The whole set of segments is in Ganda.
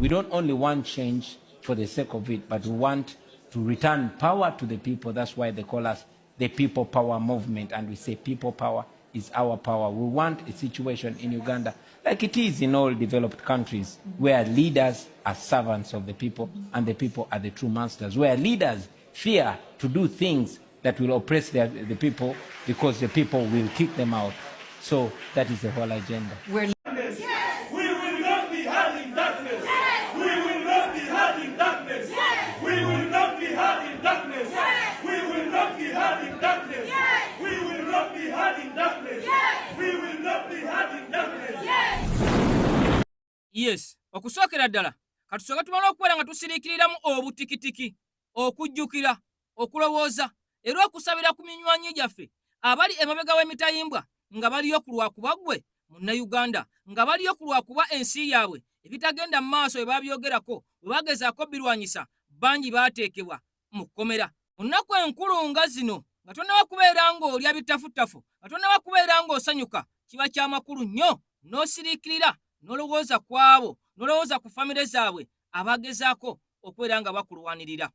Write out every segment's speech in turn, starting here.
We don't only want change for the sake of it, but we want to return power to the people. That's why they call us the People Power Movement. And we say people power is our power. We want a situation in Uganda like it is in all developed countries, where leaders are servants of the people and the people are the true masters, where leaders fear to do things that will oppress the people because the people will kick them out. So that is the whole agenda. We're We will not be having darkness. We will not be having darkness. We will not be having darkness. We will not be having darkness. We will not be having darkness. We will not be having darkness. Yes, okusookera ddala katusooke tumale okubeera nga tusiriikiriramu obutikitiki, okujjukira, okulowooza era okusabira ku minywanyi gyaffe abali emabega w'emitayimbwa nga baliyo ku lwakuba ggwe Munnayuganda, nga baliyo ku lwakuba ensi yaabwe ebitagenda mu maaso bwe babyogerako, bwe bagezaako birwanyisa, bangi baateekebwa mu kkomera. Mu nnaku enkulu nga zino, nga tonnaba kubeera ng'olya bitafutafu, nga tonnaba kubeera ng'osanyuka, kiba kyamakulu nnyo n'osiriikirira n'olowooza ku abo, n'olowooza ku famire zaabwe abagezaako okubeera nga bakulwanirira.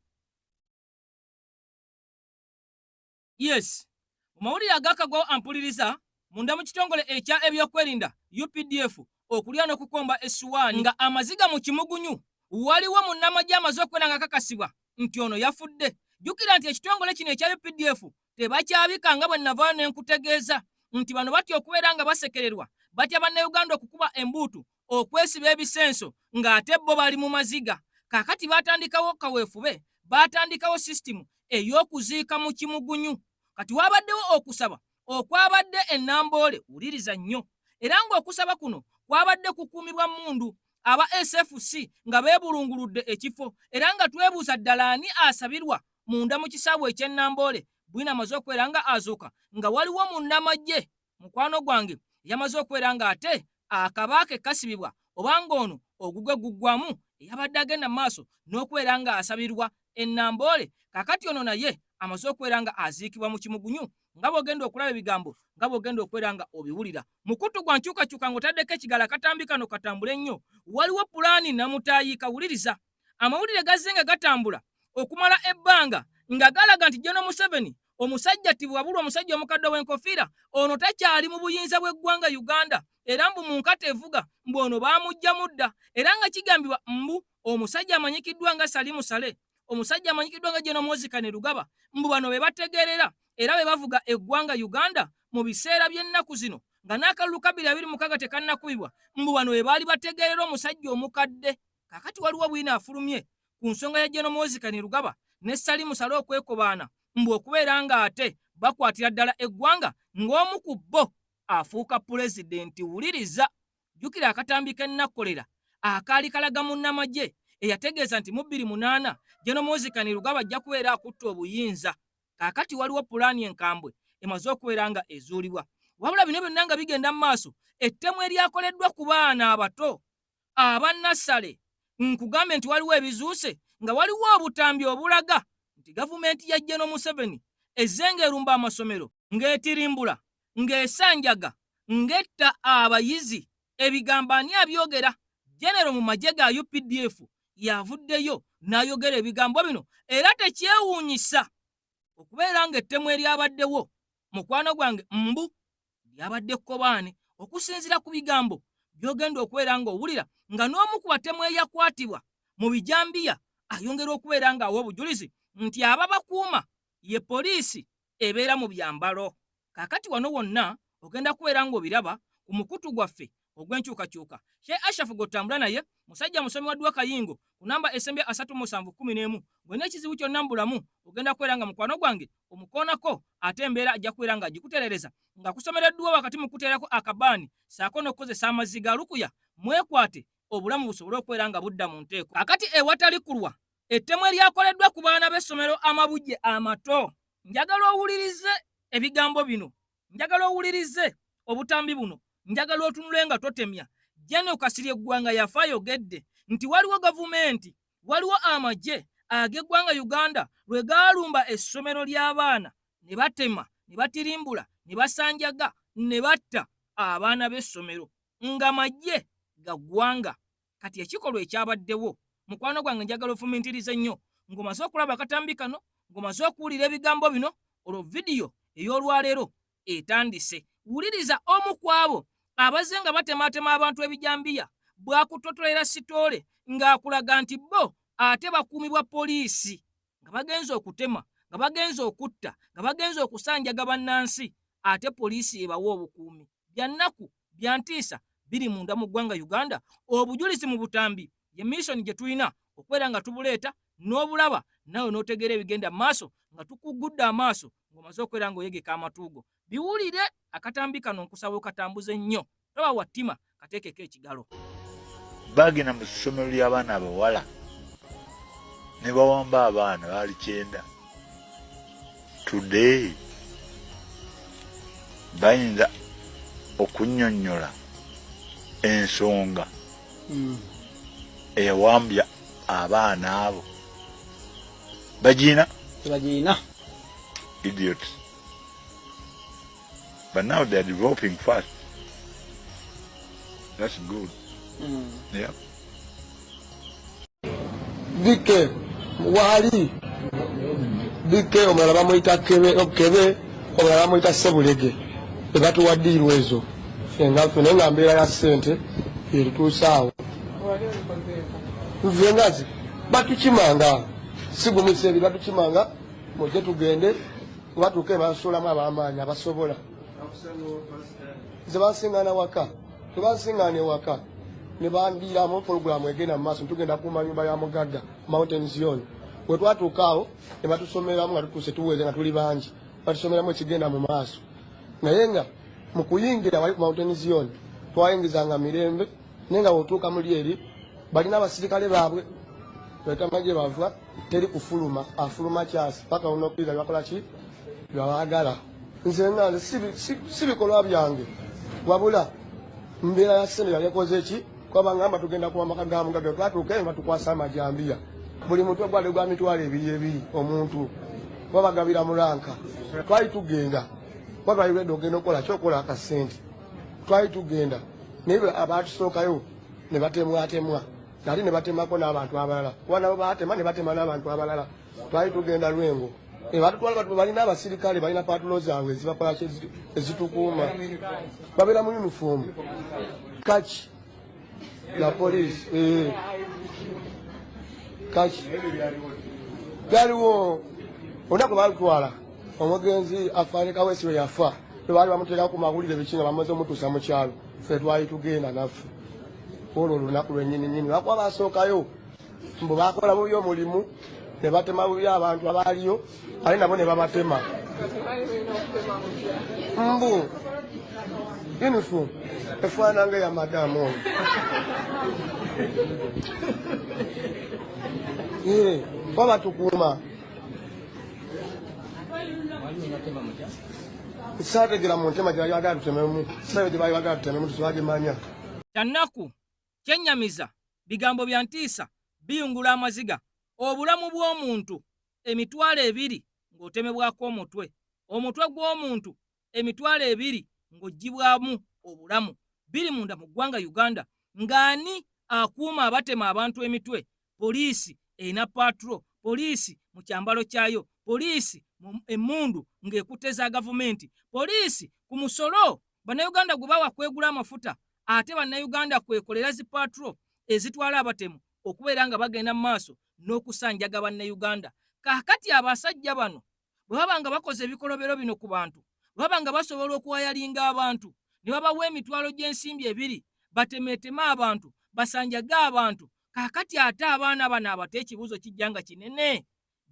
Yes, mu mawulire agakagwawo ampuliriza munda mu kitongole ekya ebyokwerinda UPDF okulya n'okukomba essuwaani nga amaziga mu kimugunyu, waliwo munnamagye amaze okubeera nga akakasibwa nti ono yafudde. Jjukira nti ekitongole kino ekya UPDF tebakyabika nga bwe navaayo ne nkutegeeza nti bano batya okubeera nga basekererwa, batya Bannayuganda okukuba embuutu, okwesiba ebisenso ng'ate bo bali mu maziga. Kaakati baatandikawo kaweefube, baatandikawo sisitimu ey'okuziika mu kimugunyu. Kati waabaddewo okusaba okwabadde e Namboole, wuliriza nnyo, era ng'okusaba kuno kwabadde kukuumibwa mmundu, aba SFC nga beebulunguludde ekifo, era nga twebuuza ddala ani asabirwa munda mu kisaawe eky'e Namboole. Bwino amaze okubeera nga azuuka nga waliwo munnamagye mukwano gwange yamaze okubeera ng'ate akaba ke kasibibwa oba ng'ono ogugwe guggwamu, eyabadde agenda mu maaso n'okubeera ng'asabirwa e Namboole. Kaakati ono naye amaze okubeera nga aziikibwa mu kimugunyu, nga bw'ogenda okulaba ebigambo, nga bw'ogenda okubeera nga obiwulira. Mukutu gwa nkyukakyuka ng'otaddeko ekigala, akatambi kano katambule nnyo. Waliwo pulaani namutaayiika. Wuliriza, amawulire gazze nga gatambula okumala ebbanga nga galaga nti General Museveni, omusajja tibwabulwa, omusajja omukadde w'enkofiira ono, takyali mu buyinza bw'eggwanga Uganda, era mbu mu nkata evuga mbu ono baamuggyamu dda, era nga kigambibwa mbu omusajja amanyikiddwa nga Salimu Sale, omusajja amanyikiddwa nga General Muhoozi Kainerugaba, mbu bano be bategeerera era be bavuga eggwanga Uganda mu biseera by'ennaku zino, nga n'akalulu ka 2026 tekannakubibwa, mbu bano be baali bategeerera omusajja omukadde. Kaakati waliwo bwino afulumye ku nsonga ya General Muhoozi Kainerugaba ne Salimu Sale okwekobaana mbu okubeera ng'ate bakwatira ddala eggwanga ng'omu ku bo afuuka pulezidenti. Wuliriza, jjukira akatambi k'ennakkolera akaali kalaga munnamagye eyategeeza nti mu 2008 General Muhoozi Kainerugaba ajja kubeera akutta obuyinza. Kaakati waliwo pulaani enkambwe emaze okubeera nga ezuulibwa. Wabula bino byonna nga bigenda mu maaso, ettemu eryakoleddwa ku baana abato aba Nassale, nkugambye nti waliwo ebizuuse nga waliwo obutambi obulaga nti gavumenti ya General Museveni ezze ng'erumba amasomero, ng'etirimbula, ng'esanjaga, ng'etta abayizi. Ebigambo ani abyogera? Genero mu magye ga UPDF yavuddeyo n'ayogera ebigambo bino, era tekyewuunyisa okubeera ng'ettemu eryabaddewo, mukwano gwange, mbu lyabadde kkobaane, okusinziira ku bigambo by'ogenda okubeera ng'owulira, nga n'omu ku batemu eyakwatibwa mu bijambiya ayongera okubeera ng'awa obujulizi nti ababakuuma ye poliisi ebeera mu byambalo. Kaakati wano wonna ogenda kubeera ng'obiraba ku mukutu gwaffe ogw'enkyukakyuka. Sheikh Ashraf gw'otambula naye musajja musomi wa dduwa Kayingo ku namba esembye 3711. Bw'olina ekizibu kyonna mu bulamu, ogenda kubeera nga mukwano gwange omukoonako, ate embeera ajja kubeera ng'agikutereereza ng'akusomera edduwa wakati mu kuteerako akabaani ssaako n'okukozesa amazzi ga lukuya. Mwekwate obulamu busobole okubeera nga budda mu nteeko. Kaakati ewatali kulwa, ettemu eryakoleddwa ku baana b'essomero amabujje amato, njagala owulirize ebigambo bino, njagala owulirize obutambi buno, njagala otunule nga totemya. General Kasirye Ggwanga yafa ayogedde nti waliwo gavumenti, waliwo amagye ag'eggwanga Uganda lwe gaalumba essomero ly'abaana ne batema, ne batirimbula, ne basanjaga, ne batta abaana b'essomero nga magye ga ggwanga. Kati ekikolwa ekyabaddewo, mukwano gwange, njagala ofumintirize nnyo ng'omaze okulaba akatambi kano, ng'omaze okuwulira ebigambo bino. Olwo vidiyo ey'olwaleero etandise. Wuliriza omu ku abo abazze nga batemaatema abantu ebijambiya bw'akutotolera sitoole ng'akulaga nti bo ate bakuumibwa poliisi, nga bagenze okutema, nga bagenze okutta, nga bagenze okusanjaga bannansi, ate poliisi ebawa obukuumi. Bya nnaku, bya ntiisa, biri munda mu ggwanga Uganda. Obujulizi mu butambi ye mission gye tulina okubeera nga tubuleeta n'obulaba naawe n'otegeera ebigenda mu maaso, nga tukugudde amaaso ng'omaze okubeera ng'oyegeka amatu go. Biwulire akatambi kano, nkusaba okatambuze nnyo, toba wa ttima, kateekeko ekigalo. Bagenda mu ssomero ly'abaana abawala ne bawamba abaana baali 90. Today bayinza okunnyonnyola ensonga eyawambya abaana abo? Bagiina? Tebagiina. Idiots. But now they are developing fast. That's good. Yeah. Bike waali bike, omulala bamuyita Kebe, Kebe, omulala bamuyita Sebulege. Ebatuwa deal ezo fenga ffe, naye nga mbeera ya ssente erituusa awo. Nze ngazi batukimanga sigumisa ebi batukimanga, mujje tugende, batuuke bansuulamu ab'amaanyi abasobola. Nze bansiŋŋaana waka, tebansiŋŋaana ewaka ne bandiiramu puroguramu egenda mu maaso, tugenda kuuma nyumba ya mugagga Mountain Zion. We twatuuka awo ne batusomeramu nga tutuuse tuweze nga tuli bangi, batusomeramu ekigenda mu maaso. Naye nga mu kuyingira wali ku Mountain Zion twayingizanga mirembe, naye nga wotuuka muli eri balina abasirikale baabwe betamanyi gye bava, teri kufuluma, afuluma kyasi paka onokkiriza byebakola ki byebaagala. Nze nga nze si bikolwa byange, wabula mbeera ya ssente yali ekoze ki, kuba ngamba tugenda kuba maka ga mugagga. Twatuuka eyo batukwasa amajambiya, buli mutwe gwali gwa 20,000 omuntu, kuba bagabira mulanka. Twali tugenda kuba twali ready ogenda okukola kyokola akasente, twali tugenda, naye abatusookayo ne batemwatemwa ate ne batemako n'abantu abalala, kuba nabo batema ne batema n'abantu abalala. Twali tugenda Lwengo, batutwala, balina abasirikale, balina patrol zaabwe ezibakola ki, ezitukuuma, babeera mu uniform kaki ya poliisi, eh. Kaki byaliwo olunaku balutwala omugenzi Afande Kawesi we yafa, lwe baali bamuteera ku mawulire biki nga bamaze omutuusa mu kyalo. Ffe twali tugenda naffe olwo olunaku lwennyini nyini, lwakuba basookayo mbu bakola bubi omulimu ne batema bubi abantu abaaliyo, ate nabo ne babatema mbu uniform efaanana nga eya madamu ono. Eh, kuba batukuuma. Saategera mu ntema gye bali bagala tutememu, sayo gye bali bagala tutememu tetwagimanya. Kyannaku, kyennyamiza, bigambo bya ntiisa, biyungula amaziga. Obulamu bw'omuntu 20,000 ng'otemebwako omutwe, omutwe gw'omuntu 20,000 ng'oggyibwamu obulamu, biri munda mu ggwanga Uganda. Ng'ani akuuma abatema abantu emitwe? Poliisi erina patrol, poliisi mu kyambalo kyayo, poliisi emmundu ng'ekutte za gavumenti, poliisi ku musolo Bannayuganda gwe bawa kwegula amafuta, ate Bannayuganda kwekolera zi patrol ezitwala abatemu okubeera nga bagenda mu maaso n'okusanjaga Bannayuganda. Kaakati abasajja bano bwe baba nga bakoze ebikolobero bino ku bantu, bwe baba nga basobola okuwayalinga abantu ne babawa 20,000 batemeeteme abantu, basanjage abantu, kaakati ate abaana bano abato, ekibuuzo kijja nga kinene: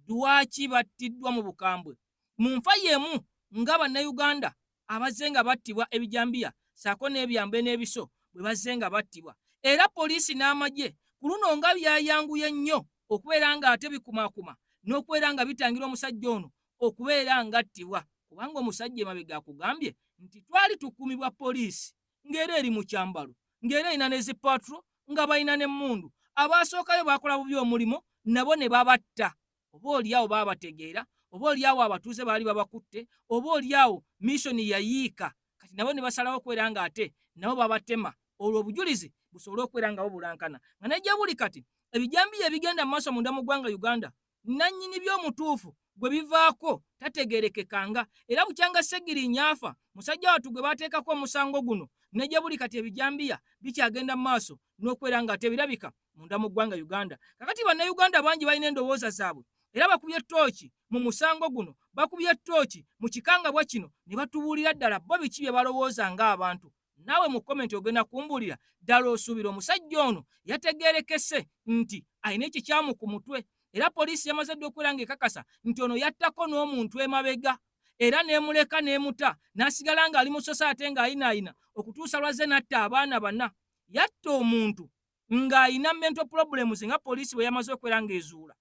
lwaki battiddwa mu bukambwe mu nfa y'emu nga Bannayuganda abazze nga battibwa ebijambiya ssaako n'ebyambe n'ebiso bwe bazze nga battibwa? Era poliisi n'amagye ku luno nga byayanguye nnyo okubeera ng'ate bikumaakuma n'okubeera nga bitangira omusajja ono okubeera ng'attibwa, kubanga omusajja emabega akugambye nti twali tukuumibwa poliisi ng'era eri mu kyambalo, ng'era erina ne zi patrol, nga balina n'emmundu. Abaasookayo baakola bubi omulimu, nabo ne babatta. Oba oliawo baabategeera, oba oliawo abatuuze baali babakutte, oba oliawo mission yayiika, kati nabo ne basalawo okubeera ng'ate nabo babatema. Olwo obujulizi busobole okubeera nga bubulankana nga ne gye buli kati ebijambiya ebigenda mu maaso munda mu ggwanga Uganda nannyini by'omutuufu gwe bivaako tategeerekekanga era bukyanga Ssegirinya afa musajja wattu gwe bateekako omusango guno ne gye buli kati ebijambiya bikyagenda mu maaso n'okubeera nga tebirabika munda mu ggwanga Uganda. Kakati bannayuganda bangi balina endowooza zaabwe era bakubye ttooki mu musango guno, bakubye ttooki mu kikangabwa kino ne batubuulira ddala bo biki bye balowooza ng'abantu. Naawe mu komenti ogenda kumbuulira ddala osuubira omusajja ono yategeerekese nti alina ekikyamu ku mutwe era poliisi yamaze dda okubeera ng'ekakasa nti ono yattako n'omuntu emabega era n'emuleka n'emuta n'asigala ng'ali mu sosaate ng'ayinaayina okutuusa lwazze n'atta abaana bana. Yatta omuntu ng'alina mental problems nga poliisi bwe yamaze okubeera ng'ezuula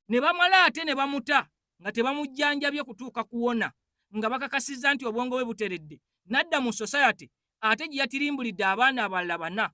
ne bamala ate ne bamuta nga tebamujjanjabye kutuuka kuwona nga bakakasizza nti obwongo bwe buteredde n'adda mu society ate gye yatirimbulidde abaana abalala bana.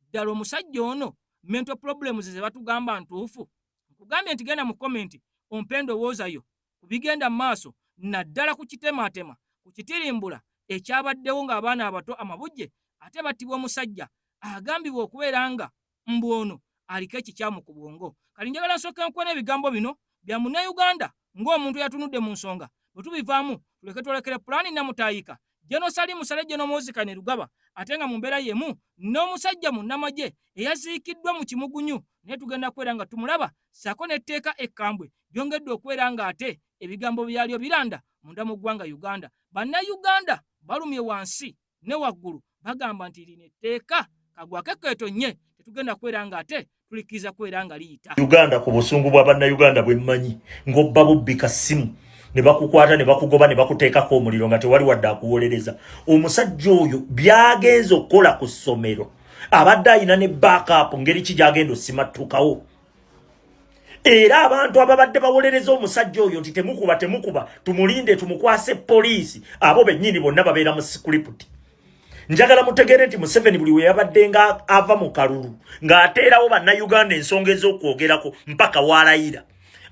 Ddala omusajja ono mental problems ze batugamba ntuufu? Nkugambye nti genda mu comment ompe endowooza yo ku bigenda mu maaso naddala ku kitemaatema ku kitirimbula ekyabaddewo ng'abaana abato amabujje ate battibwa omusajja agambibwa okubeera nga mbu ono aliko ekikyamu ku bwongo. Kati njagala nsooke nkuwe n'ebigambo bino bya Munnayuganda ng'omuntu eyatunudde mu nsonga bwe tubivaamu tuleke twolekere pulaani Nnamutaayika General Salim Saleh General Muhoozi Kainerugaba ate nga mu mbeera y'emu n'omusajja munnamagye eyaziikiddwa mu kimugunyu naye tugenda kubeera nga tumulaba ssaako n'etteeka ekkambwe byongedde okubeera ng'ate ebigambo byalyo biranda munda mu ggwanga Uganda. Bannayuganda balumye wansi ne waggulu bagamba nti lino etteeka kagwake keetonnye tetugenda kubeera ng'ate tulikkiriza kubeera nga liyita. Uganda ku busungu bwa Bannayuganda bwe mmanyi ng'obba bubbi kasimu ne bakukwata ne bakugoba ne bakuteekako omuliro nga tewali wadde akuwolereza. Omusajja oyo by'agenze okukola ku ssomero abadde alina ne backup ngeri ki gy'agenda osimattukawo. Era abantu ababadde bawolereza omusajja oyo nti temukuba temukuba tumulinde tumukwase poliisi abo bennyini bonna babeera mu script. Njagala mutegeere nti Museveni buli we yabadde nga ava mu kalulu ng'ateerawo bannayuganda ensonga ez'okwogerako mpaka waalayira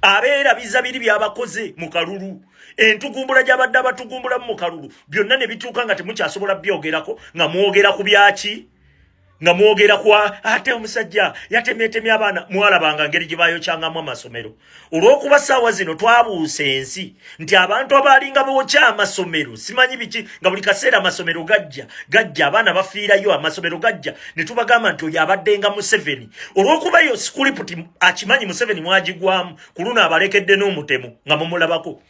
abeera biza biri by'abakoze mu kalulu entugumbula gy'abadde abatugumbulamu mu kalulu byonna ne bituuka nga temukyasobola byogerako nga mwogera ku byaki nga mwogera kwa ate omusajja yatemyetemye abaana mwalabanga ngeri gye bayokyangamu amasomero olw'okuba saawa zino twabuusa ensi nti abantu abaalinga bookya amasomero simanyi biki nga buli kaseera amasomero gajja gajja abaana bafiirayo amasomero gajja ne tubagamba nti oyo abaddenga Museveni olw'okuba eyo sikuliputi akimanyi Museveni mwagigwamu ku luno abalekedde n'omutemu nga mumulabako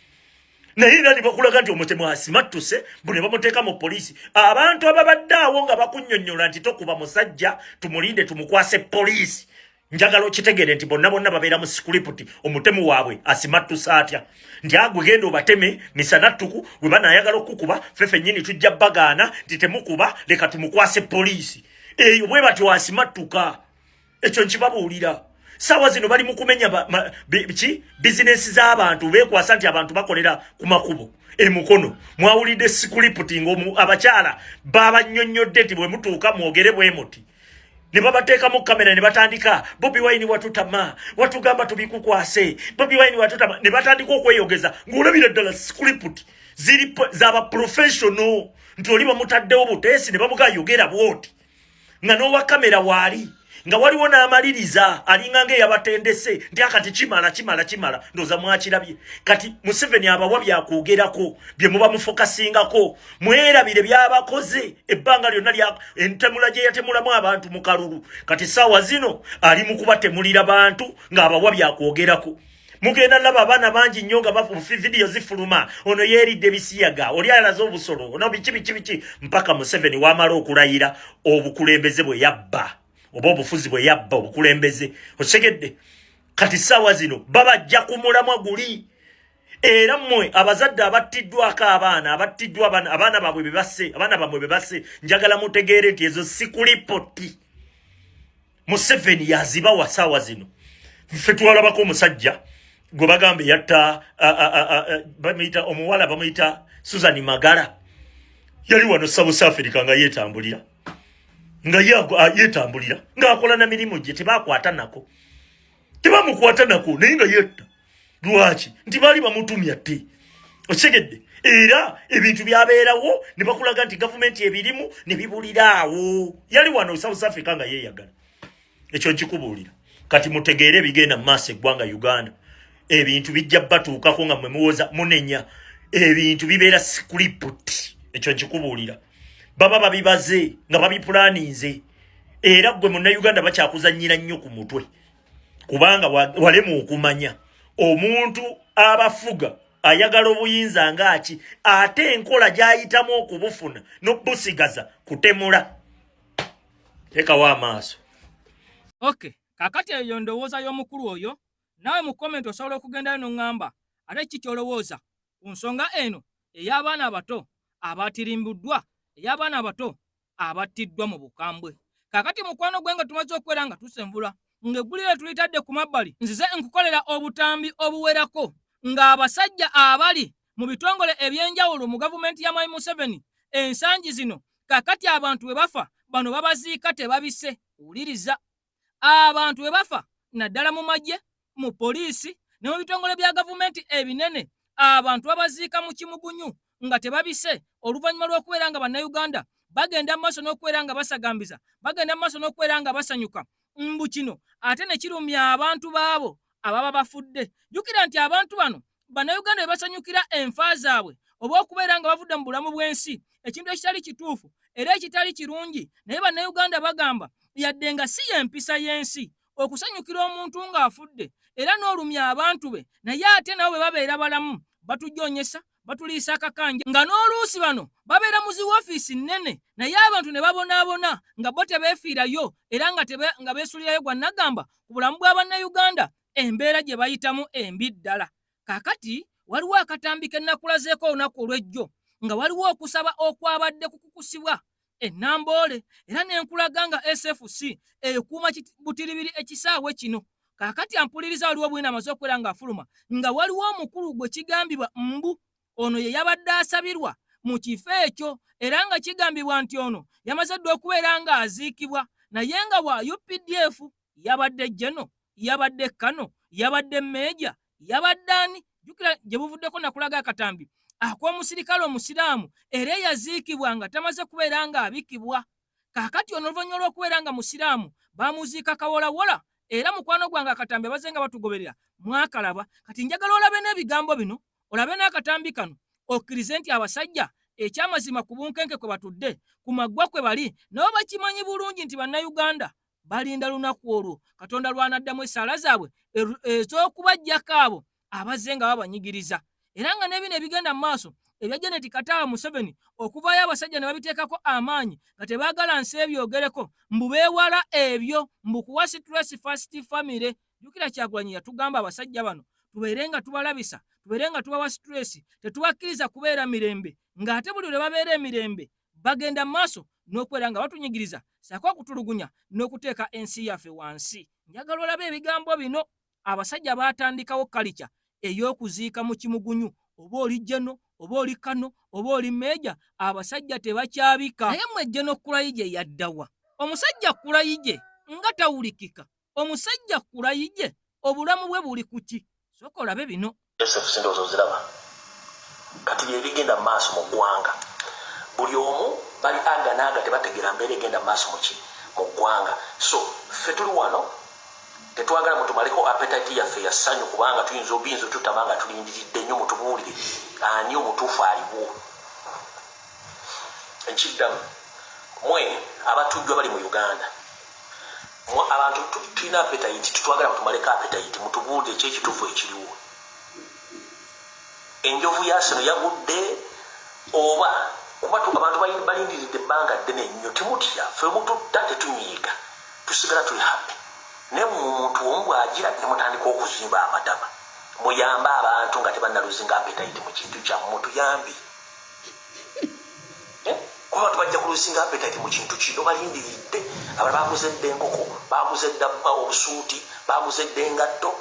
naye era ne bakulaga nti omutemu asimattuse mbu ne bamuteeka mu poliisi abantu ababadde awo nga bakunnyonnyola nti tokuba musajja tumulinde tumukwase poliisi njagala okitegeere nti bonna bonna babeera mu sikuliputi omutemu waabwe asimattuse atya nti agwe genda obateme misana ttuku we banaayagala okukuba ffe ffennyini tujja bagaana nti temukuba leka tumukwase poliisi eyo bwe batyo asimattuka ekyo nkibabuulira saawa zino bali mu kumenya ki bizinensi z'abantu beekwasa nti abantu bakolera ku makubo emukono mwawulidde sikuliputi nga abakyala babannyonnyodde nti bwe mutuuka mwogere bwe muti ne babateekamu kamera ne batandika Bobi Wine watutama watugamba tubikukwase Bobi Wine watutama ne batandika okweyogeza ng'olabira ddala sikuliputi ziri zaba professional nti oli bamutaddewo buteesi ne bamugaa yogera bwoti nga n'owa kamera waali nga waliwo n'amaliriza alinga ng'eyabatendese nti akati kimala kimala kimala ndowooza mwakirabye kati Museveni abawa byakwogerako bye muba mufokasingako mwerabire byabakoze ebbanga lyonna lya entemula gye yatemulamu abantu mu kalulu kati saawa zino ali mu kubatemulira bantu ng'abawa byakwogerako mugenda laba abaana bangi nnyo nga vidiyo zifuluma ono yeeridde bisiyaga oli alaze obusolo ono biki biki biki mpaka Museveni wamala okulayira obukulembeze bwe yabba oba obufuzi bwe yabba obukulembeze okitegedde kati saawa zino babajja ku mulamwa guli era mmwe abazadde abattiddwako abaana abattiddwa abaana baabwe be basse abaana bammwe be basse njagala mutegeere nti ezo sikulipoti Museveni yazibawa saawa zino ffe twalabako omusajja gwe bagamba eyatta bamuyita omuwala bamuyita Susan Magara yali wano South Africa nga yeetambulira nga yeetambulira ng'akola na mirimu gye tebakwata nako tebamukwata nako naye nga yetta lwaki nti baali bamutumya tte okitegedde Era ebintu byabeerawo ne bakulaga nti gavumenti ebirimu ne bibuliraawo. Yali wano South Africa nga yeeyagala. Ekyo nkikubuulira. Kati mutegeere ebigenda mu maaso eggwanga Uganda. Ebintu bijja batuukako nga mwe muwoza munenya. Ebintu bibeera script. Ekyo nkikubuulira. Baba babibaze nga babipulaninze. Era ggwe munnayuganda bakyakuzannyira nnyo ku mutwe. Kubanga walemu okumanya omuntu abafuga ayagala obuyinza ngaaki, ate enkola gy'ayitamu okubufuna n'obusigaza kutemula. Teekawo amaaso. Okay, kakati eyo ndowooza y'omukulu oyo. Naawe mu comment osobola okugendayo n'oŋŋamba ate ki ky'olowooza ku nsonga eno ey'abaana abato abatirimbuddwa, ey'abaana abato abattiddwa mu bukambwe. Kaakati mukwano gwe, nga tumaze okwera nga tusenvula ng'eggulire tulitadde ku mabbali, nzize nkukolera obutambi obuwerako ng'abasajja abali mu bitongole eby'enjawulo mu gavumenti ya Mwami Museveni ensangi zino. Kaakati abantu bwe bafa bano babaziika tebabise. Wuliriza, abantu bwe bafa naddala mu magye, mu poliisi ne mu bitongole bya gavumenti ebinene, abantu babaziika mu kimugunyu nga tebabise, oluvannyuma lw'okubeera nga bannayuganda bagenda mu maaso n'okubeera nga basagambiza, bagenda mu maaso n'okubeera nga basanyuka. Mbu kino ate ne kirumya abantu baabo ababa bafudde. Jjukira nti abantu bano bannayuganda bwe basanyukira enfa zaabwe oba okubeera nga bavudde mu bulamu bw'ensi, ekintu ekitali kituufu era ekitali kirungi, naye bannayuganda bagamba yadde nga si y'empisa y'ensi okusanyukira omuntu ng'afudde era n'olumya abantu be, naye ate nabo bwe babeera balamu batujoonyesa, batuliisa akakanja, nga n'oluusi bano babeera mu zi woofiisi nnene, naye abantu ne babonaabona nga bo tebeefiirayo era nga beesulirayo gwa nagamba ku bulamu bwa bannayuganda, embeera gye bayitamu embi ddala. Kaakati waliwo akatambi ke nnakulazeeko olunaku olw'ejjo nga waliwo okusaba okwabadde kukukusibwa e Namboole, era ne nkulaga nga SFC ekuuma butiribiri ekisaawe kino. Kaakati ampuliriza, waliwo bwino amaze okubeera ng'afuluma nga waliwo omukulu gwe kigambibwa mbu ono ye yabadde asabirwa mu kifo ekyo, era nga kigambibwa nti ono yamaze dda okubeera ng'aziikibwa, naye nga wa UPDF, yabadde jeno, yabadde kano, yabadde meeja, yabadde ani. Jjukira gye buvuddeko nakulaga akatambi ak'omusirikale omusiraamu era eyaziikibwa nga tamaze kubeera ng'abikibwa. Kaakati ono oluvannyuma lw'okubeera nga musiraamu bamuziika kawolawola, era mukwano gwange akatambi abaze nga batugoberera mwakalaba. Kati njagala olabe n'ebigambo bino, olabe n'akatambi kano, okkirize nti abasajja ekyamazima ku bunkenke kwe batudde, ku maggwa kwe bali, nabo bakimanyi bulungi nti bannayuganda balinda lunaku olwo Katonda lw'anaddamu essaala zaabwe ez'okubaggyako abo abazze nga babanyigiriza. Era nga n'ebino ebigenda mu maaso ebya Janet Kataaha Museveni okuvaayo abasajja ne babiteekako amaanyi nga tebaagala nsi ebyogereko, mbu beewala ebyo, mbu kuwa stress first family. Jjukira Kyagulanyi yatugamba abasajja bano tubeere nga tubalabisa, tubeere nga tubawa stress, tetubakkiriza kubeera mirembe, ng'ate buli lwe babeera emirembe bagenda mu maaso n'okubeera nga batunyigiriza ssaako okutulugunya n'okuteeka ensi yaffe wansi. Njagala olabe ebigambo bino. Abasajja baatandikawo kalica ey'okuziika mu kimugunyu, oba oli jeno, oba oli kano, oba oli meeja, abasajja tebakyabika. Naye mmwe, jeno Kulayigye yaddawa? Omusajja Kulayigye nga tawulikika. Omusajja Kulayigye obulamu bwe buli ku ki? Sooka olabe bino. Joseph, sindowooza oziraba kati byebigenda mu maaso mu ggwanga. Buli omu bali aga naaga, tebategeera mbeera egenda mu maaso muki mu ggwanga. So ffe tuli wano, tetwagala mutumaleko appetite yaffe ya ssanyu, kubanga tuyinza obiyinza otutama nga tulindiridde nnyo. Mutubuulire ani omutuufu aliwo. Nkiddamu, mwe abatujjwa bali mu Uganda, abantu tulina appetite, tetwagala mutumaleko appetite. Mutubuulire ki ekituufu ekiriwo. Enjovu ya sino yagudde oba? Kuba abantu balindiridde ebbanga ddene nnyo. Temutya, ffe mututta tetunyiiga, tusigala tuli happy. Naye mu omuntu omu bw'agira ne mutandika okuzimba amatama, muyambe abantu nga tebannaluzinga appetite mu kintu kyammwe. Tuyambe. Eh? Kuba abantu bajja kuluzinga appetite mu kintu kino, balindiridde. Abalala baguze dda enkoko, baguze dda obusuuti, baguze dda engatto,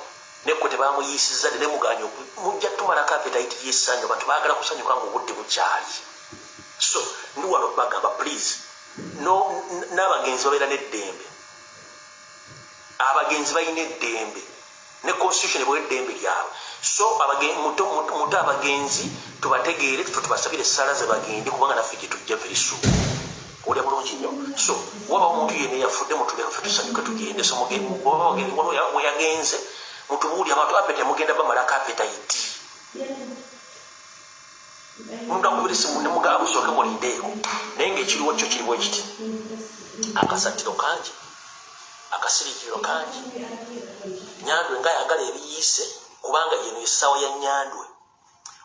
nekwe tebamuyiisizza dde nemuganya. Mujja tumalako appetite y'essanyu. Abantu baagala kusanyuka nga obudde bukyali. So ndi wano bagamba, please, no, n'abagenzi babeera n'eddembe. Abagenzi balina eddembe ne constitution ebawa eddembe lyabwe. So muto abagenzi tubategeere, tufe tubasabire essaala ze bagende, kubanga naffe gye tujja very soon. Olya bulungi nnyo. So waba omuntu yenna eyafudde, mutuleka ffe tusanyuke tugende. So weyagenze mutubuuli abantu appetite, mugenda bamalako appetite. Omuntu akubira esimu nemugamba musooke mulindeeko, naye ngaekiriwo kyo kiriwo ekiti, akasattiro kangi, akasirikiriro kangi. Nyandwe nga ayagala ebiyiise, kubanga yeno essaawa ya Nyandwe.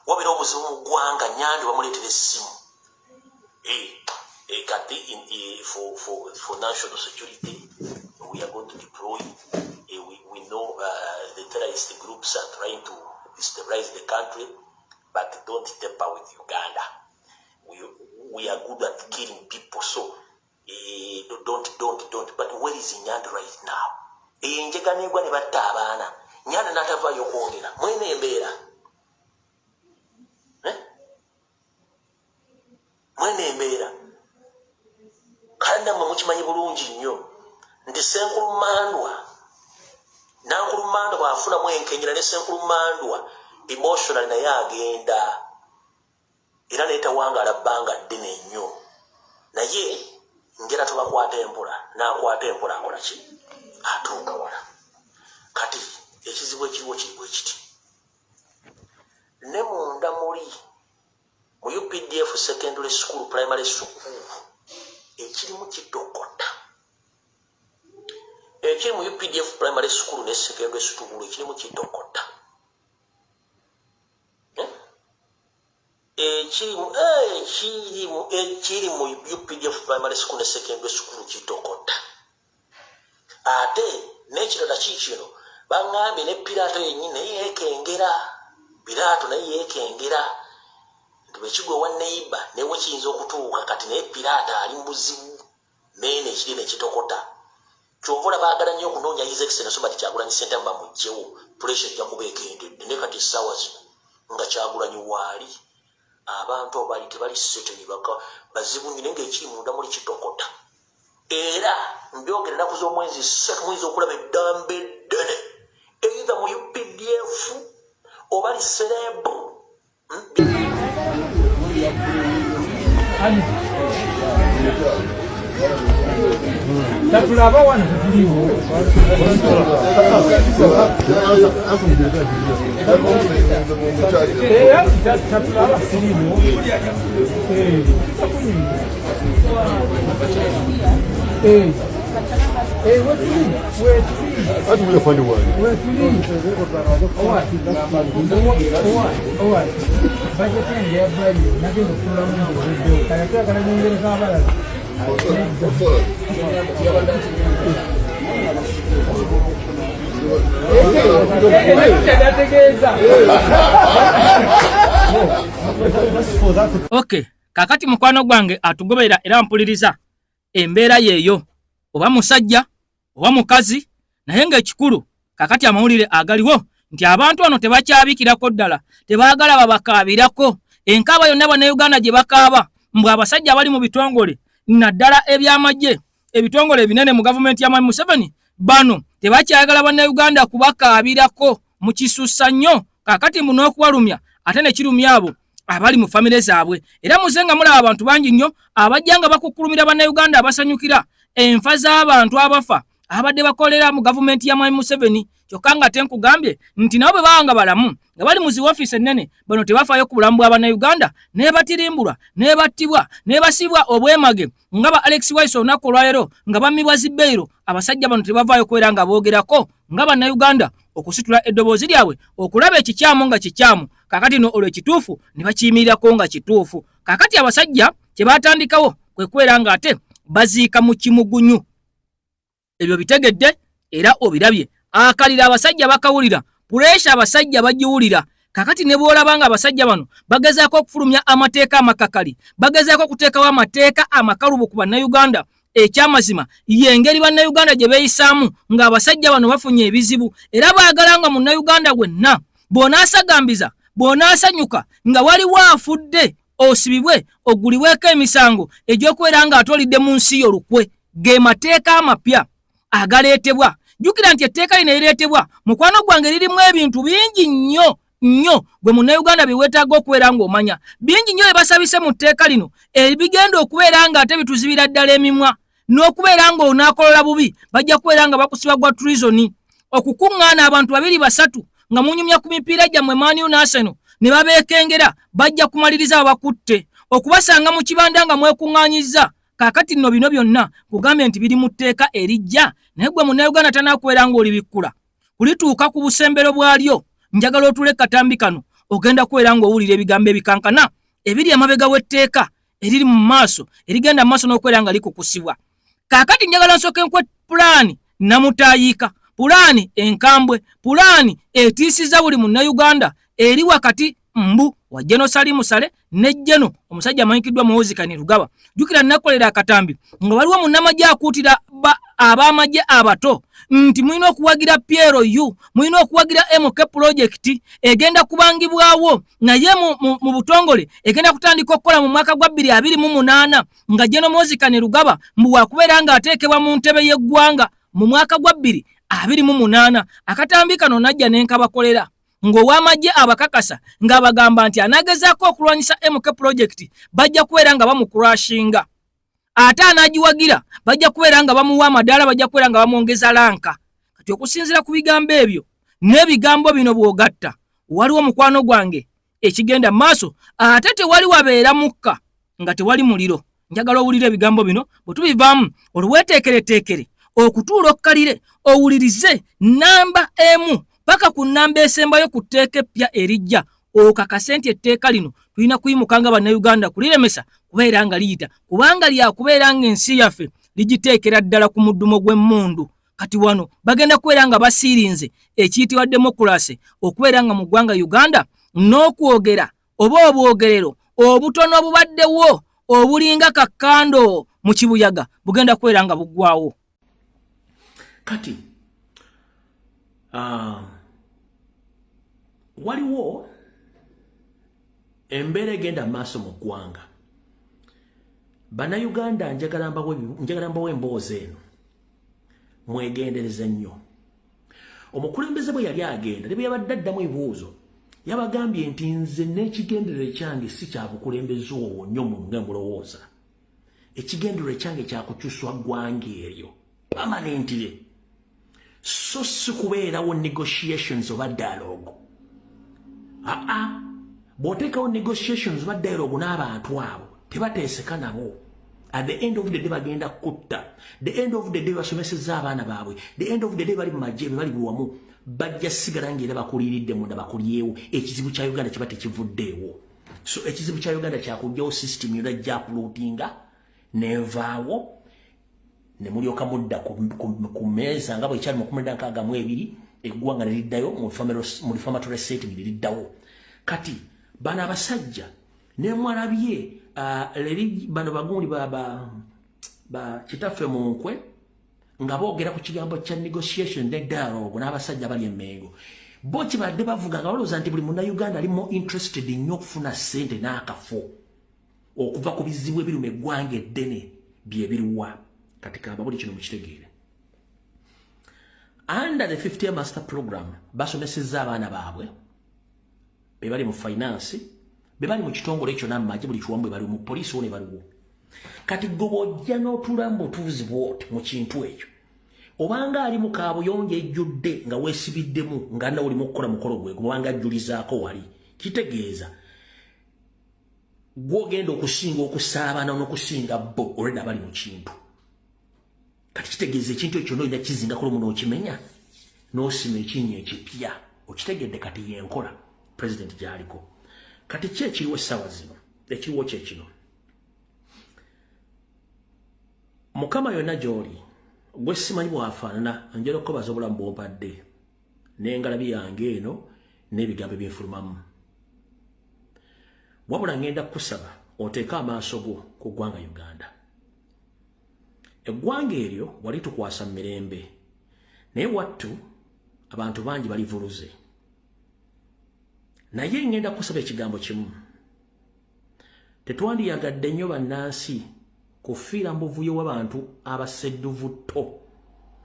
Wabeera obuzibu mu ggwanga, Nyandwe bamuleetera essimu. Kati for national security we are going to deploy. We know the terrorist groups are trying to destabilize the country, but don't tamper with Uganda. We are good at killing people, so don't don't don't. But where is Nyanda right now? Enjega negwa ne batta abaana, Nyanda n'atavaayo okwogera mwene embeera, eh? Mwene embeera. Kale nammwe mukimanyi bulungi nnyo nti Senkulumandwa, Nankulumandwa bw'afunamu enkenyera ne Senkulumandwa emotional, naye agenda era neetawangaala bbanga ddene nnyo. Naye njera tubakwata empola, n'akwata empola, akola ki, atuuka wala. Kati ekizibu ekiriwo kiri bwe kiti: ne munda muli mu UPDF secondary school, primary school, ekirimu kitokota. Ekiri mu UPDF primary school ne secondary school ekirimu kitokota. Eh? Ekiri mu UPDF primary school ne secondary school kitokota. Ate n'ekirala kiikino, baŋŋambye ne Piraato yennyini naye yeekengera. Piraato naye yeekengera nti bwekigwa ewa neiba newe kiyinza okutuuka. Kati naye Piraato ali mu buzibu meene, ekiri nekitokota. Kyova olaba baagala nnyo okunoonya His Excellence Robert Kyagulanyi Ssentamu bamuggyewo, pressure ejja kuba ekendedde. Naye kati essaawa zino nga Kyagulanyi waali, abantu abo bali tebali seteni, baka bazibu nnyo. Naye ngaekiri munda muli kitokota. Era mbyogera, ennaku z'omwezi 3 muyinza okulaba eddamba eddene either mu UPDF oba liserebu. Tatulaba wano, tetuliwo. Tatulaba, siriwo. Okay, kakati mukwano gwange atugoberera era mpuliriza, embeera yeeyo, oba musajja oba mukazi, naye ng'ekikulu kakati amawulire agaliwo nti abantu bano tebakyabikirako ddala, tebaagala babakaabirako. Enkaaba yonna Bannayuganda gye bakaaba mbu abasajja abali mu bitongole, naddala ebyamagye, ebitongole ebinene mu gavumenti ya Mwami Museveni, bano tebakyayagala Bannayuganda kubakaabirako. Mukisussa nnyo kakati mbu n'okubalumya ate ne kirumya abo abali mu famire zaabwe. Era muze nga mulaba abantu bangi nnyo abajja nga bakukkulumira Bannayuganda abasanyukira enfa z'abantu abafa abadde bakolera mu gavumenti ya Mwami Museveni, kyokka nga ate nkugambye nti nabo bwe baba nga balamu nga bali mu zi ofiisi ennene, bano tebafaayo ku bulamu bwa Bannayuganda, nebatirimbulwa, nebattibwa, nebasibwa obwemage nga ba Alex Wise olunaku olwaleero nga bammibwa zibbeiro. Abasajja bano tebavaayo kubeera nga boogerako nga Bannayuganda okusitula eddoboozi lyabwe okulaba ekikyamu nga kikyamu, kakati no olwo ekituufu ne bakiyimirirako nga kituufu. Kakati abasajja kye batandikawo kwe kubeera nga ate baziika mu kimugunyu. Ebyo bitegedde era obirabye, akalira abasajja bakawulira, puresha abasajja bagiwulira. Kakati ne bw'olaba nga abasajja bano bagezaako okufulumya amateeka amakakali, bagezaako okuteekawo amateeka amakalubu ku Bannayuganda, ekyamazima y'engeri Bannayuganda gye beeyisaamu ng'abasajja bano bafunye ebizibu, era baagala nga Munnayuganda wenna bw'onaasagambiza, bw'onaasanyuka nga waliwo afudde, osibibwe, oggulibweko emisango egy'okubeera ng'ate olidde mu nsi yo lukwe. Ge mateeka amapya agaleetebwa. Jjukira nti etteeka lino erireetebwa, mukwano gwange, lirimu ebintu bingi nnyo. nnyo gwe munnayuganda bye weetaaga okubeera ng'omanya. Bingi nnyo bye basabise mu tteeka lino ebigenda okubeera nga ate bituzibira ddala emimwa n'okubeera ng'onaakolola bubi, bajja kubeera nga bakusiba gwa treason. Okukuŋŋaana abantu babiri basatu nga munyumya ku mipiira gyammwe Man U n'Arsenal ne babeekengera, bajja kumaliriza babakutte. Okubasanga mu kibanda nga mwekuŋŋaanyizza. Kaakati nno bino byonna kugambye nti biri mu tteeka erijja, naye gwe munnayuganda tanaakubeera ng'olibikkula kulituuka ku busembero bwalyo. Njagala otuule katambi kano, ogenda kubeera ng'owulira ebigambo ebikankana ebiri emabega w'etteeka eriri mu maaso, erigenda mu maaso n'okubeera nga likukusibwa. Kaakati njagala nsooke nkwe pulaani namutaayiika, pulaani enkambwe, pulaani etiisiza buli munnayuganda eri wakati mbu wa General Salim Saleh ne General omusajja amanyikiddwa Muhoozi Kainerugaba. Jjukira nakolera akatambi nga waliwo munnamagye akuutira ab'amagye abato nti mulina okuwagira PLU, mulina okuwagira MK project egenda kubangibwawo, naye mu butongole egenda kutandika okukola mu mwaka gwa 2028, nga General Muhoozi Kainerugaba mbu wakubeera ng'ateekebwa mu ntebe y'eggwanga mu mwaka gwa 2028. Akatambi kano najja ne nkabakolera ng'ow'amagye abakakasa ng'abagamba nti anaagezaako okulwanyisa MK project bajja kubeera nga bamukurashinga, ate anaagiwagira bajja kubeera nga bamuwa amadaala, bajja kubeera nga bamwongeza rank. Kati okusinziira ku bigambo ebyo n'ebigambo bino bw'ogatta, waliwo mukwano gwange ekigenda maaso, ate tewali wabeera mukka nga tewali muliro. Njagala owulire ebigambo bino, bwe tubivaamu olweteekereteekere okutuula okkalire owulirize namba emu paka ku nnamba esembayo ku tteeka eppya erijja, okakase nti etteeka lino tulina kuyimuka nga bannayuganda kuliremesa kubeera nga liyita, kubanga lyakubeera ng'ensi yaffe ligiteekera ddala ku muddumo gw'emmundu. Kati wano bagenda kubeera nga basiirinze ekiyitibwa demokulase okubeera nga mu ggwanga Uganda, n'okwogera oba obwogerero obutono obubaddewo obulinga kakkando mu kibuyaga bugenda kubeera nga buggwawo. Kati waliwo embeera egenda maaso mu ggwanga. Bannayuganda, njagala mbawe emboozi eno, mwegendereze nnyo. Omukulembeze bwe yali agenda ne bwe yabadde addamu ebibuuzo, yabagambye nti nze n'ekigendererwa ekyange si kya bukulembeze obwo nnyo mu nga mulowooza. Ekigendererwa ekyange kyakukyuswa ggwanga eryo permanently, so si kubeerawo negotiations oba dialogue. Aa, bw'oteekawo negotiations oba dialogue n'abantu abo tebateeseka nabo, at the end of the day bagenda kutta. The end of the day basomesezza abaana baabwe, the end of the day bali mu magye, be bali buwamu, bajja sigala ngaera bakuliiridde munda bakulyewo. Ekizibu kya Uganda kiba tekivuddeewo. So ekizibu kya Uganda kyakugjawo system yonna jakulootinga nevaawo ne mulyoka mudda ku meeza nga bwekyali mu 1962, eggwanga ne liddayo mu reformatory setting ne liddawo. Kati bano abasajja ne mwalabye leri bano bagundi ba kitaffe mu nkwe nga boogera ku kigambo kya negotiation ne dialogue n'abasajja bali emmengo, bo kibadde bavuga nga balowooza nti buli munnayuganda ali more interested nnyo okufuna ssente n'akafo okuva ku bizibu ebiruma eggwanga eddene bye biruwa. Kati kamba buli kino mukitegeere, under the 50 year master program basomesezza abaana baabwe be bali mu finance, be bali mu kitongole ekyo n'amagye, buli kiwamu bwe bali mu poliisi wo ne baliwo. Kati gwe bw'ojja n'otuula mu butuuzi bwoti mu kintu ekyo, obanga ali mu kaabuyonjo ejjudde nga weesibiddemu nga nawe olimu okukola mukolo gwe gubanga ajjulizaako wali, kitegeeza gwogenda okusinga okusaabana n'okusinga bo olwedda bali mu kintu. Kati kitegeeza ekintu ekyo n'olina kizingako lumu n'okimenya n'osima ekinnya ekipya, okitegedde? Kati yenkola president gy'aliko. Kati ki ekiriwo essaawa zino? Ekiriwo kye kino: Mukama yonna gy'oli, gwe simanyi bwafaanana, njera okukobaza obulamu bw'ompadde n'engalabi yange eno n'ebigambo ebinfulumamu. Wabula ngenda kukusaba oteeke amaaso go ku ggwanga Uganda. Eggwanga eryo wali tukwasa mu mirembe, naye wattu abantu bangi balivuluze. Naye ngenda kukusaba ekigambo kimu: tetwandiyagadde nnyo bannansi kufiira mu buvuyo bw'abantu abasedduvutto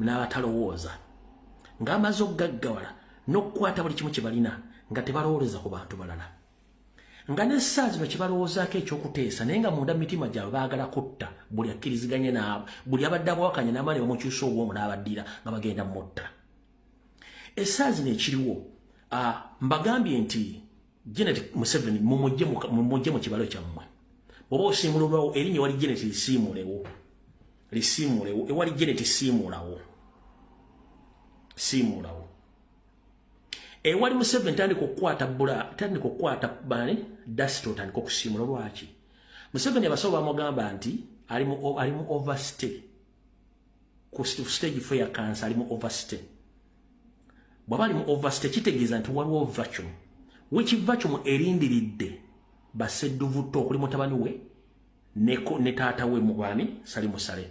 n'abatalowooza ng'amaze okugaggawala n'okukwata buli kimu kye balina. Nga tebalowooleza ku bantu balala. Nga n'essaawa zino kye balowoozaako ekyokuteesa, naye nga munda mitima gyabwe baagala kutta buli akkiriziganye naabo, buli abadde abawakanya n'amaanyi bamukyusa obwongo n'abaddira nga bagenda mutta. Essaawa zino ekiriwo, mbagambye nti Janet Museveni mumujje mu kibalo kyammwe. Bw'oba osiimululwawo erinnya wali Janet lisiimulewo, lisiimulewo ewali Janet, siimulawo, siimulawo ewali Museveni. Tandika okukwata bula, tandika okukwata bani dust, otandika okusiimula. Lwaki Museveni abasawo bamugamba nti ali mu overstay ku stage 4 ya cancer? Ali mu overstay. Bw'aba ali mu overstay, kitegeeza nti waliwo vacuum, which vacuum erindiridde basedduvuto okuli mutabani we ne taata we mubani Salim Saleh.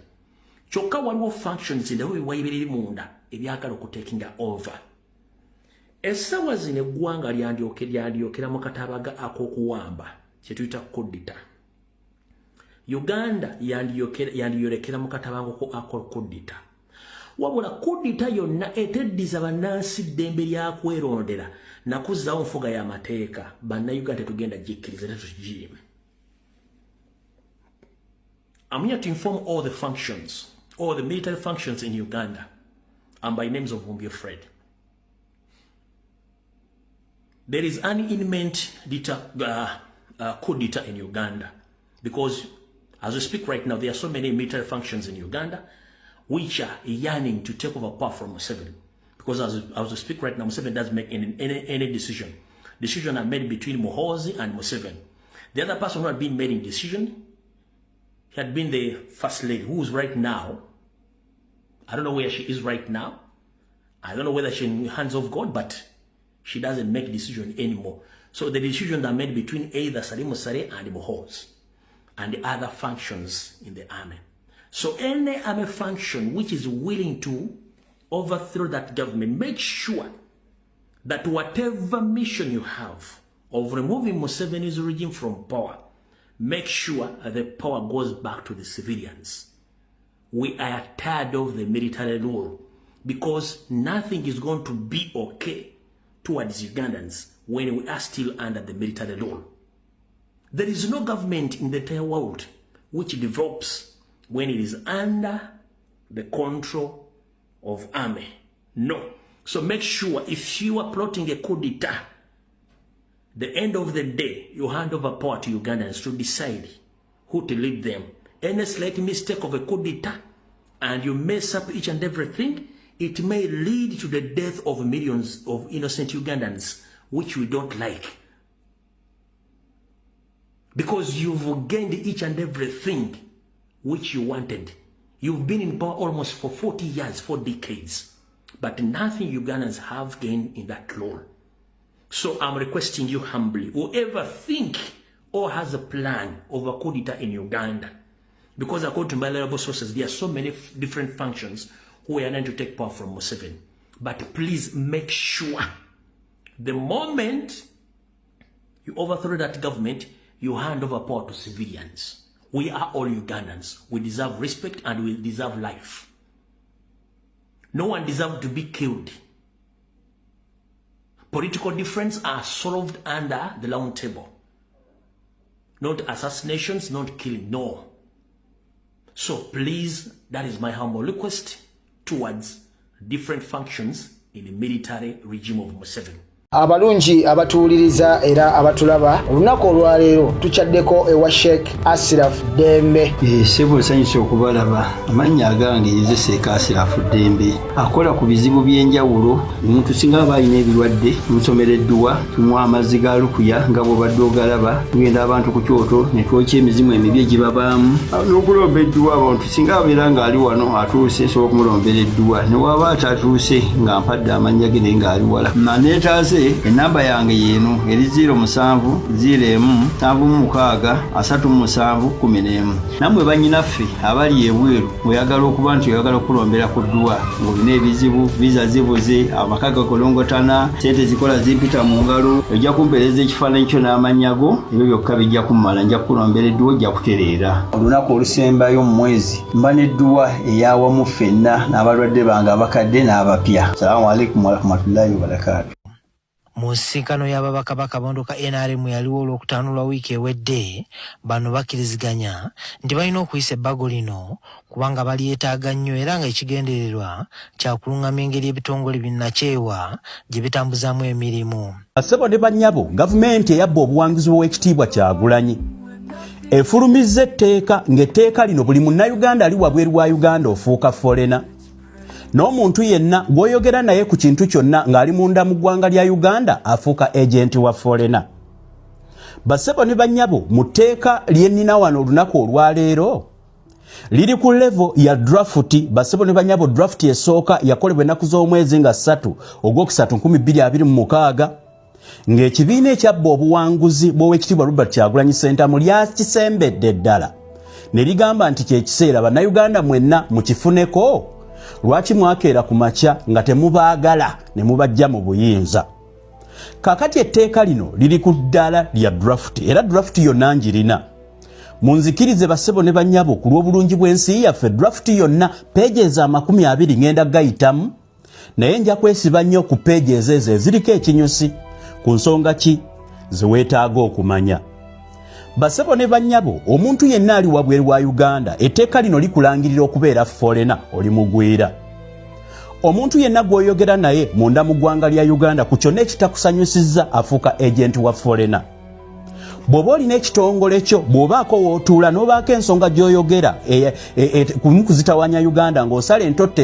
Kyokka waliwo factions endala, ebiwayi biri munda ebyagala okutakinga over. Essaawa zino eggwanga lyandyokera mu katabaga ak'okuwamba, kyetuyita coup d'état. Uganda yandiyolekera mu katabanguko ako coup d'état. Wabula coup d'état yonna eteddiza bannansi ddembe lyakwerondera nakuzzaawo nfuga y'amateeka, Bannayuganda tetugenda gikkiriza, tetugiimu. I'm here to inform all the functions, all the military functions in Uganda, and by names of Wumbye Fred. There is an imminent coup d'etat in Uganda because as we speak right now, there are so many military functions in Uganda which are yearning to take over power from Museveni. Because as we speak right now, Museveni doesn't make any decision. Decision are made between Muhoozi and Museveni. The other person who had been making decision, he had been the first lady, who is right now, I don't know where she is right now. I don't know whether she's in the hands of God, but she doesn't make decision anymore. So the decisions are made between either Salim Saleh and Muhoozi and the other functions in the army. So any army function which is willing to overthrow that government, make sure that whatever mission you have of removing Museveni's regime from power, make sure the power goes back to the civilians. We are tired of the military rule because nothing is going to be okay towards Ugandans when we are still under the military rule. There is no government in the entire world which develops when it is under the control of army. No. So make sure if you are plotting a coup d'etat, the end of the day, you hand over power to Ugandans to decide who to lead them. Any slight mistake of a coup d'etat and you mess up each and everything, it may lead to the death of millions of innocent Ugandans, which we don't like. Because you've gained each and everything which you wanted. You've been in power almost for 40 years, 4 decades, but nothing Ugandans have gained in that role. So I'm requesting you humbly, whoever think or has a plan of a coup d'etat in Uganda, because according to my reliable sources, there are so many different functions who are going to take power from Museveni. But please make sure the moment you overthrow that government, you hand over power to civilians. We are all Ugandans. We deserve respect and we deserve life. No one deserves to be killed. Political differences are solved under the round table. Not assassinations, not killing, no. So please, that is my humble request towards different functions in the military regime of Museveni. Abalungi abatuwuliriza era abatulaba, olunaku olwaleero tukyaddeko ewa Sheikh Asiraf Ddembe. Ssebo, nsanyusa okubalaba. Amannya agange nze Sheikh Asirafu Ddembe, akola ku bizibu by'enjawulo. Omuntu singa aba alina ebirwadde, tumusomera edduwa, tumuwa amazzi ga lukuya nga bw'obadde ogalaba. Tugenda abantu ku kyoto ne twokya emizimu emibi egibabaamu n'okulomba edduwa. Abantu singa abeera ng'ali wano atuuse, nsobola okumulombera edduwa, ne waba atatuuse nga mpadde amannya ge naye ng'ali wala naneetaase. Enamba yange yeeno eri 07 01 76 37 11. Nammwe bannyinaffe abali ebweru, oyagala okuba nti oyagala okulombera ku dduwa ng'olina ebizibu, visa zibuze, amaka gakolongotana, sente zikola zimpita mu ngalo, ojja kumpeereza ekifaananyi kyo n'amannya go, ebyo byokka bijja kummala, nja kukulombera edduwa, ojja kutereera. Olunaku olusembayo mu mwezi mba n'edduwa eyawamu ffenna n'abalwadde bange abakadde n'abapya. Salaamu alaikum warahmatullahi wabarakaatu. Mu nsisinkano y'ababaka b'akabondo ka nrm eyaliwo Olwokutaano lwa wiiki ewedde, bano bakkiriziganya nti balina okuyisa ebbago lino kubanga balyetaaga nnyo era nga ekigendererwa kya kulung'amya engeri ebitongole binnakyewa gye bitambuzaamu emirimu. Bassebo ne bannyabo, gavumenti eyabba obuwanguzi bw'Oweekitiibwa Kyagulanyi efulumizza etteeka ng'etteeka lino buli Munnayuganda ali wabweru wa Uganda ofuuka folena n'omuntu yenna gw'oyogera naye ku kintu kyonna ng'ali munda mu ggwanga lya Uganda afuuka ejenti wa folena. Bassebo ne bannyabo, mu tteeka lye nnina wano olunaku olwaleero liri ku levo ya drafuti. Basebo ne banyabo, drafuti esooka yakolebwa ennaku z'omwezi nga 3 ogwokusatu 2026 ng'ekibiina ekyabba obuwanguzi bw'Owekitiibwa Robert Kyagulanyi Ssentamu lyakisembedde ddala ne ligamba nti kyekiseera Bannayuganda mwenna mukifuneko. Lwaki mwakeera ku makya nga temubaagala ne mubajja mu buyinza? Kakati etteeka lino liri ku ddaala lya drafuti era drafuti yonna ngirina. Munzikirize basebo ne banyabo, ku lw'obulungi bw'ensi yaffe, drafuti yonna pages 20 ngenda gayitamu, naye nja kwesiba nnyo ku pages ezo eziriko ekinyusi ku nsonga ki ze weetaaga okumanya. Basebo ne banyabo, omuntu yenna ali wabweru wa Uganda, etteeka lino likulangirira okubeera folena, oli mugwira. Omuntu yenna gw'oyogera naye munda mu ggwanga lya Uganda ku kyonna ekitakusanyusizza afuuka ejenti wa folena. Bw'oba olina ekitongole kyo, bw'obaako w'otuula n'obaako ensonga gy'oyogera kumu kuzitawanya Uganda ng'osala entotto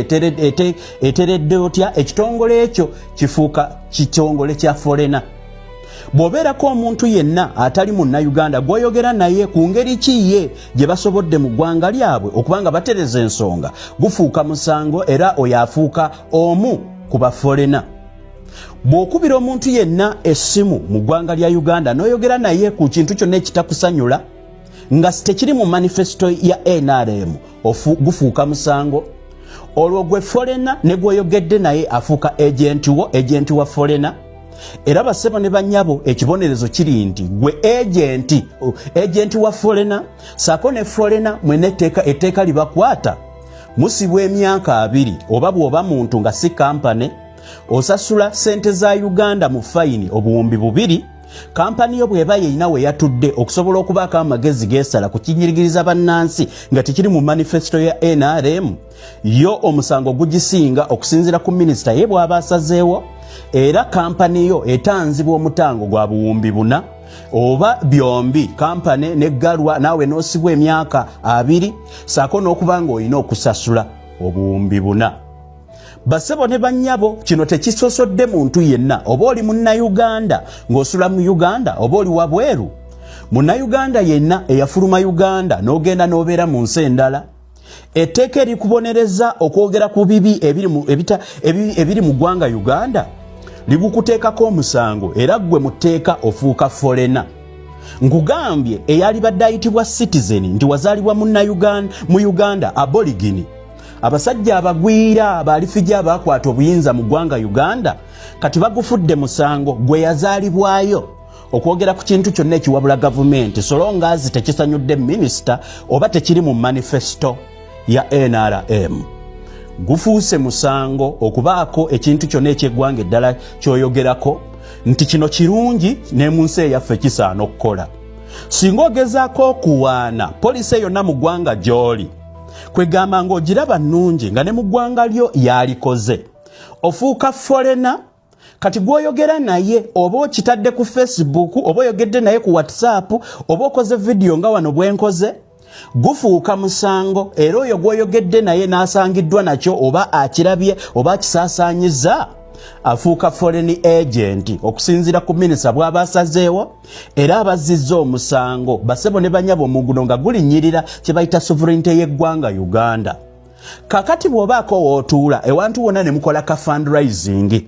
eteredde otya, ekitongole ekyo kifuuka kitongole kya folena. Bw'obeerako omuntu yenna atali Munnayuganda gw'oyogera naye ku ngeri ki ye gye basobodde mu ggwanga lyabwe okuba nga batereza ensonga, gufuuka musango era oyo afuuka omu ku bafolena. Bw'okubira omuntu yenna essimu mu ggwanga lya Uganda n'oyogera naye ku kintu kyonna ekitakusanyula nga tekiri mu manifesito ya NRM, gufuuka musango. Olwo gwe folena ne gw'oyogedde naye afuuka ejenti wo, ejenti wa folena. Era basebo ne banyabo, ekibonerezo kiri nti gwe ejenti wa folena saako ne folena mwena etteeka libakwata, musibwa emyaka 20, oba bw'oba muntu nga si kampane osasula sente za Uganda mu fayini 2000. Kampani yo bw'eba yeyina we yatudde okusobola okubaako amagezi geesala ku kinyirigiriza bannansi nga tekiri mu manifesito ya NRM, yo omusango gugisinga okusinziira ku minisita ye bw'aba asazeewo. Era kampani yo etanzibwa omutango gwa 4000 oba byombi, kampani neggalwa naawe n'osibwa emyaka 20 saako n'okuba ng'olina okusasula 4000. Basebo ne bannyabo, kino tekisosodde muntu yenna, oba oli Munnayuganda ng'osula mu Uganda oba oli wabweru. Munnayuganda yenna eyafuluma Uganda n'ogenda n'obeera mu nsi endala, etteeka erikubonereza okwogera ku bibi ebiri mu ggwanga Uganda ligukuteekako omusango, era ggwe mu tteeka ofuuka folena. Nkugambye, eyalibadde ayitibwa citizen nti wazaalibwa mu Uganda aborigini, abasajja abagwira balifija abakwata obuyinza mu ggwanga Uganda kati bagufudde musango gwe yazaalibwayo okwogera ku kintu kyonna ekiwabula gavumenti so long as tekisanyudde minisita oba tekiri mu manifesto ya NRM. Gufuuse musango okubaako ekintu kyonna ekyeggwanga eddala kyoyogerako nti kino kirungi ne mu nsi eyaffe kisaana okukola. Singa ogezaako okuwaana poliisi yonna mu ggwanga gy'oli, kwegamba ng'ogiraba nnungi nga ne mu ggwanga lyo yalikoze, ofuuka folena. Kati gwoyogera naye, oba okitadde ku Facebook, oba oyogedde naye ku WhatsApp, oba okoze vidiyo nga wano bwenkoze, gufuuka musango. Era oyo gwoyogedde naye n'asangiddwa nakyo oba akirabye oba akisaasaanyiza, afuuka foreign agent okusinziira ku minisita bw'aba asazeewo, era abazzizza omusango. Basebo ne banyabo, omuguno nga gulinnyirira kye bayita sovereignty y'eggwanga Uganda. Kakati bw'obaako w'otuula ewantu wonna ne mukola ka fundraising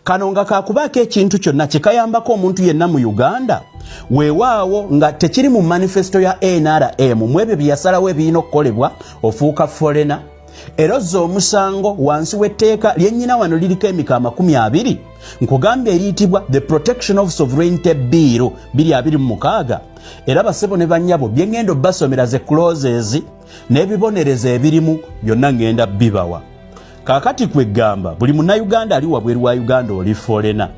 kano nga kakubaako ekintu kyonna kyekayambako omuntu yenna mu Uganda, weewaawo nga tekiri mu manifesto ya NRM mu ebyo bye yasalawo ebirina okukolebwa, ofuuka folena era ozza omusango wansi w'etteeka lyennyina. Wano liriko emika 20, nkugambye eriyitibwa the Protection of Sovereignty Bill 2026. Era basebo ne bannyabo, bye ŋŋenda obbasomera ze clauses n'ebibonerezo ebirimu byonna ŋŋenda bibawa. Kaakati kwegamba buli Munnayuganda ali wabweru wa Uganda oli folena.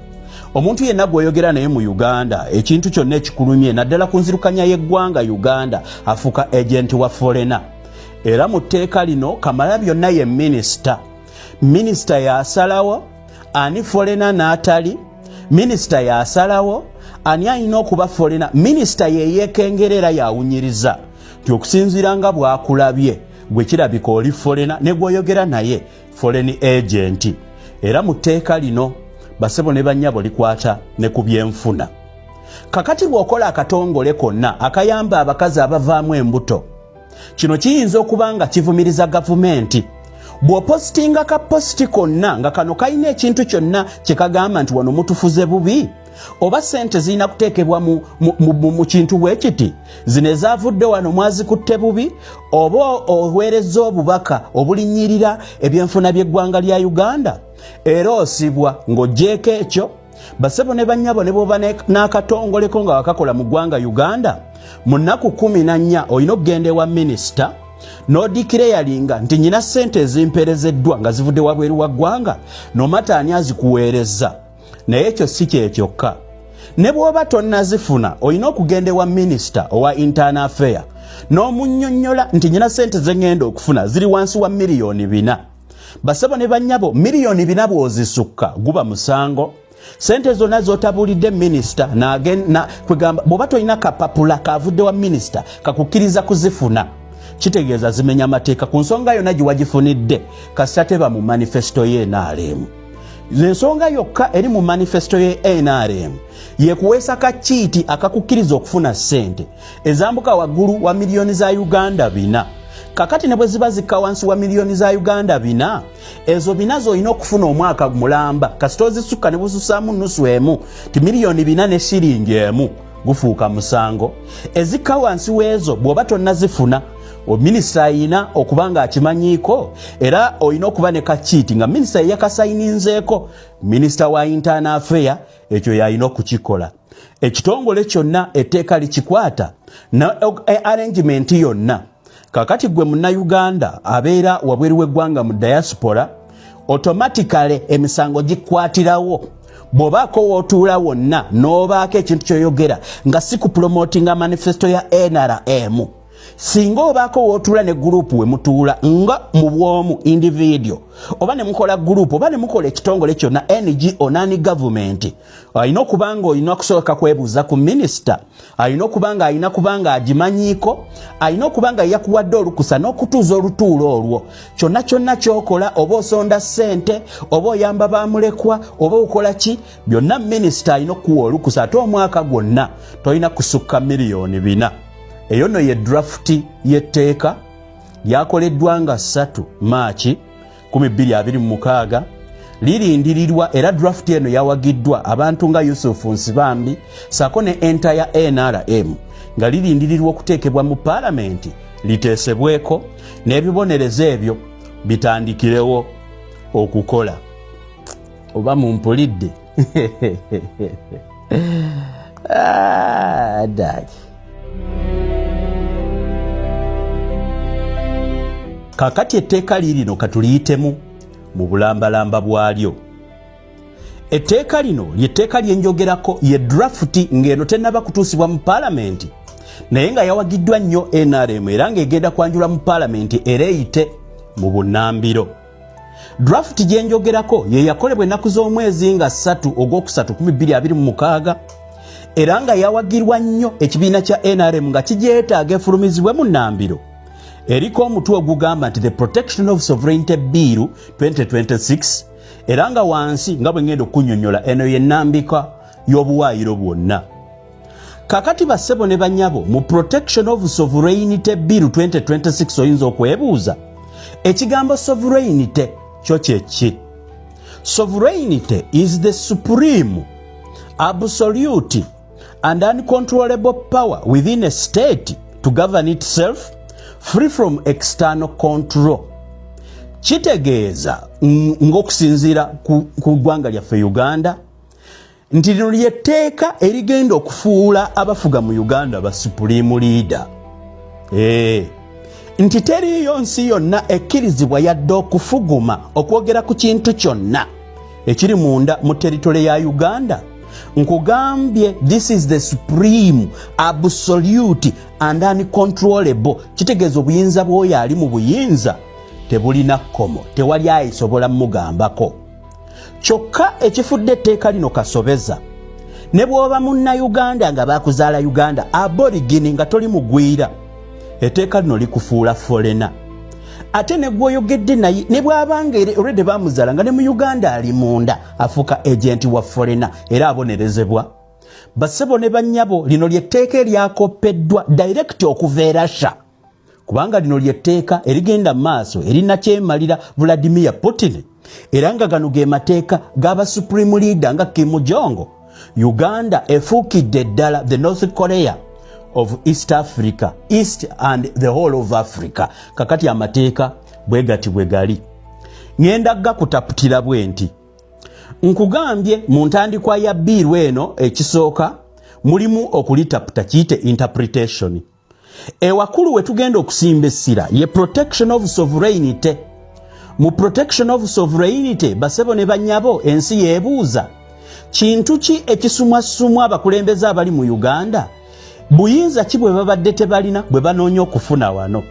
Omuntu yenna gw'oyogera naye mu Uganda ekintu kyonna ekikulumye naddala ku nzirukanya y'eggwanga Uganda afuuka agenti wa foreigner. Era mu tteeka lino kamala byonna ye minisita. Minisita y'asalawo ani foreigner n'atali. Minisita y'asalawo ani alina okuba foreigner. Minisita yeyeekengera era yawunyiriza nti okusinziira nga bw'akulabye gwe kirabika oli foreigner ne gw'oyogera naye foreign agent. Era mu tteeka lino basebo ne bannyabo likwata ne ku byenfuna. Kakati bw'okola akatongole konna akayamba abakazi abavaamu embuto, kino kiyinza okuba nga kivumiriza gavumenti. Bw'opositinga ka positi konna nga kano kalina ekintu kyonna kye kagamba nti wano mutufuze bubi, oba ssente zirina kuteekebwa mu kintu bwe kiti, zino ezaavudde wano mwazikutte bubi, oba oweerezza obubaka obulinnyirira ebyenfuna by'eggwanga lya Uganda, era osibwa. Ng'oggyeeko ekyo, basebo ne bannyabo, ne bw'oba n'akatongoleko nga wakakola mu ggwanga Uganda, mu nnaku 14 olina okugenda ewa minisita n'odikireyalinga nti nyina ssente ezimpeerezeddwa nga zivudde wabweru wa ggwanga, nomata ani azikuweerezza. Naye ekyo si kye kyokka, ne bw'oba tonnazifuna olina okugenda ewa minisita owa internal affair n'omunnyonnyola nti nyina ssente ze ŋŋenda okufuna ziri wansi wa miliyoni 4. Basebo ne bannyabo, miliyoni 4 bw'ozisukka guba musango. Sente zonna z'otabuulidde minisita kwegamba bw'oba tolina kapapula kavudde wa minisita kakukkiriza kuzifuna, kitegeeza zimenya amateeka ku nsonga yonna gye wagifunidde, kasita teba mu manifesito ye NRM. Ensonga yokka eri mu manifesito ye NRM yekuweesa kakiiti akakukkiriza okufuna ssente ezambuka waggulu wa miliyoni za Uganda 4. Kakati ne bwe ziba zikka wansi wa miliyoni za Uganda 4, ezo 4 z'olina okufuna omwaka mulamba, kasita ozisukka ne bususaamu nusu emu, ti miliyoni 4 ne shiringi emu, gufuuka musango. Ezikka wansi w'ezo bw'oba tonnazifuna, minisita ayina okuba nga akimanyiiko, era olina okuba ne kakiiti nga minisita yeyakasayininzeeko. Minisita wa internal affair ekyo yalina okukikola. Ekitongole kyonna etteeka likikwata na arrangement yonna. Kakati gwe munnayuganda abeera wabweru w'eggwanga mu diaspora, automatically emisango gikwatirawo bw'obaako w'otuula wonna n'obaako ekintu ky'oyogera nga si kupromotinga manifesto ya NRM. Singa obaako w'otuula ne gurupu we mutuula nga mu bwomu individual, oba ne mukola gurupu, oba ne mukola ekitongole kyonna NGO nani gavumenti, alina okuba nga olina okusooka kwebuuza ku minisita, alina okuba nga alina kuba nga agimanyiiko, alina okuba nga yakuwadde olukusa n'okutuuza olutuulo olwo. Kyonna kyonna ky'okola, oba osonda ssente, oba oyamba bamulekwa, oba okola ki, byonna minisita alina okukuwa olukusa. Ate omwaka gwonna tolina kusukka miliyoni 4. Eyo nno ye drafuti y'etteeka lyakoleddwa nga 3 Maaki 2026, lirindirirwa. Era draft eno yawagiddwa abantu nga Yusufu Nsibambi sako ne entire NRM, nga lirindirirwa okuteekebwa mu paalamenti liteesebweko n'ebibonerezo ebyo bitandikirewo okukola. Oba mumpulidde? Ah, daki. Kakati etteeka liirino, katuliyitemu mu bulambalamba bwalyo. Etteeka lino lyetteeka lyenjogerako, ye drafuti ng'eno tennaba kutuusibwa mu paalamenti, naye nga yawagiddwa nnyo NRM era ng'egenda kwanjulwa mu paalamenti era eyite mu bunnambiro. Drafuti gyenjogerako ye yakolebwa ennaku z'omwezi nga 3 ogwokusatu 2026, era nga yawagirwa nnyo ekibiina kya NRM nga kigyetaaga efulumizibwe mu nnambiro. Eriko omutwe ogugamba nti The Protection of Sovereignty Bill 2026, era nga wansi nga bwe ngenda okunyonyola, eno y'ennambika y'obuwaayiro bwonna. Kakati bassebo ne banyabo, mu Protection of Sovereignty Bill 2026, oyinza okwebuuza ekigambo sovereignty kyo kyeki? Sovereignty is the supreme, absolute and uncontrollable power within a state to govern itself free from external control. Kitegeeza ng'okusinziira ku ggwanga lyaffe Uganda nti lino lyetteeka erigenda okufuula abafuga mu Uganda ba supreme leader, nti teriiyo nsi yonna ekkirizibwa yadde okufuguma okwogera ku kintu kyonna ekiri munda mu teritole ya Uganda. Nkugambye, this is the supreme, absolute and uncontrollable. Kitegeeza obuyinza bw'oyo ali mu buyinza tebulina kkomo, tewali ayisobola mugambako. Kyokka ekifudde etteeka lino kasobeza, ne bw'oba Munnayuganda nga bakuzaala Uganda, aborigini, nga toli mugwira, etteeka lino likufuula foreigner. Ate ne gwoyogedde naye, ne bw'abanga already bamuzaala nga ne mu Uganda ali munda, afuuka agent wa foreigner era abonerezebwa. Bassebo ne bannyabo, lino lyetteeka eryakoppeddwa direct okuva e Russia, kubanga lino lyetteeka erigenda mu maaso erinakyemalira Vladimir Putin, era nga gano ge mateeka g'aba supreme leader nga Kim Jong. Uganda efuukidde ddala the North Korea of East Africa, East and the whole of Africa. Kakati amateeka bwe gati bwe gali, ŋŋenda gakutaputira bwe nti. Nkugambye mu ntandikwa ya bill eno, ekisooka mulimu okulitaputa, kiyite interpretation. Ewakulu we tugenda okusimba essira ye protection of sovereignty. Mu protection of sovereignty, basebo ne bannyabo, ensi yeebuuza kintu ki ekisumwasumwa abakulembeze abali mu Uganda? Buyinza ki bwe babadde tebalina bwe banoonya okufuna wano?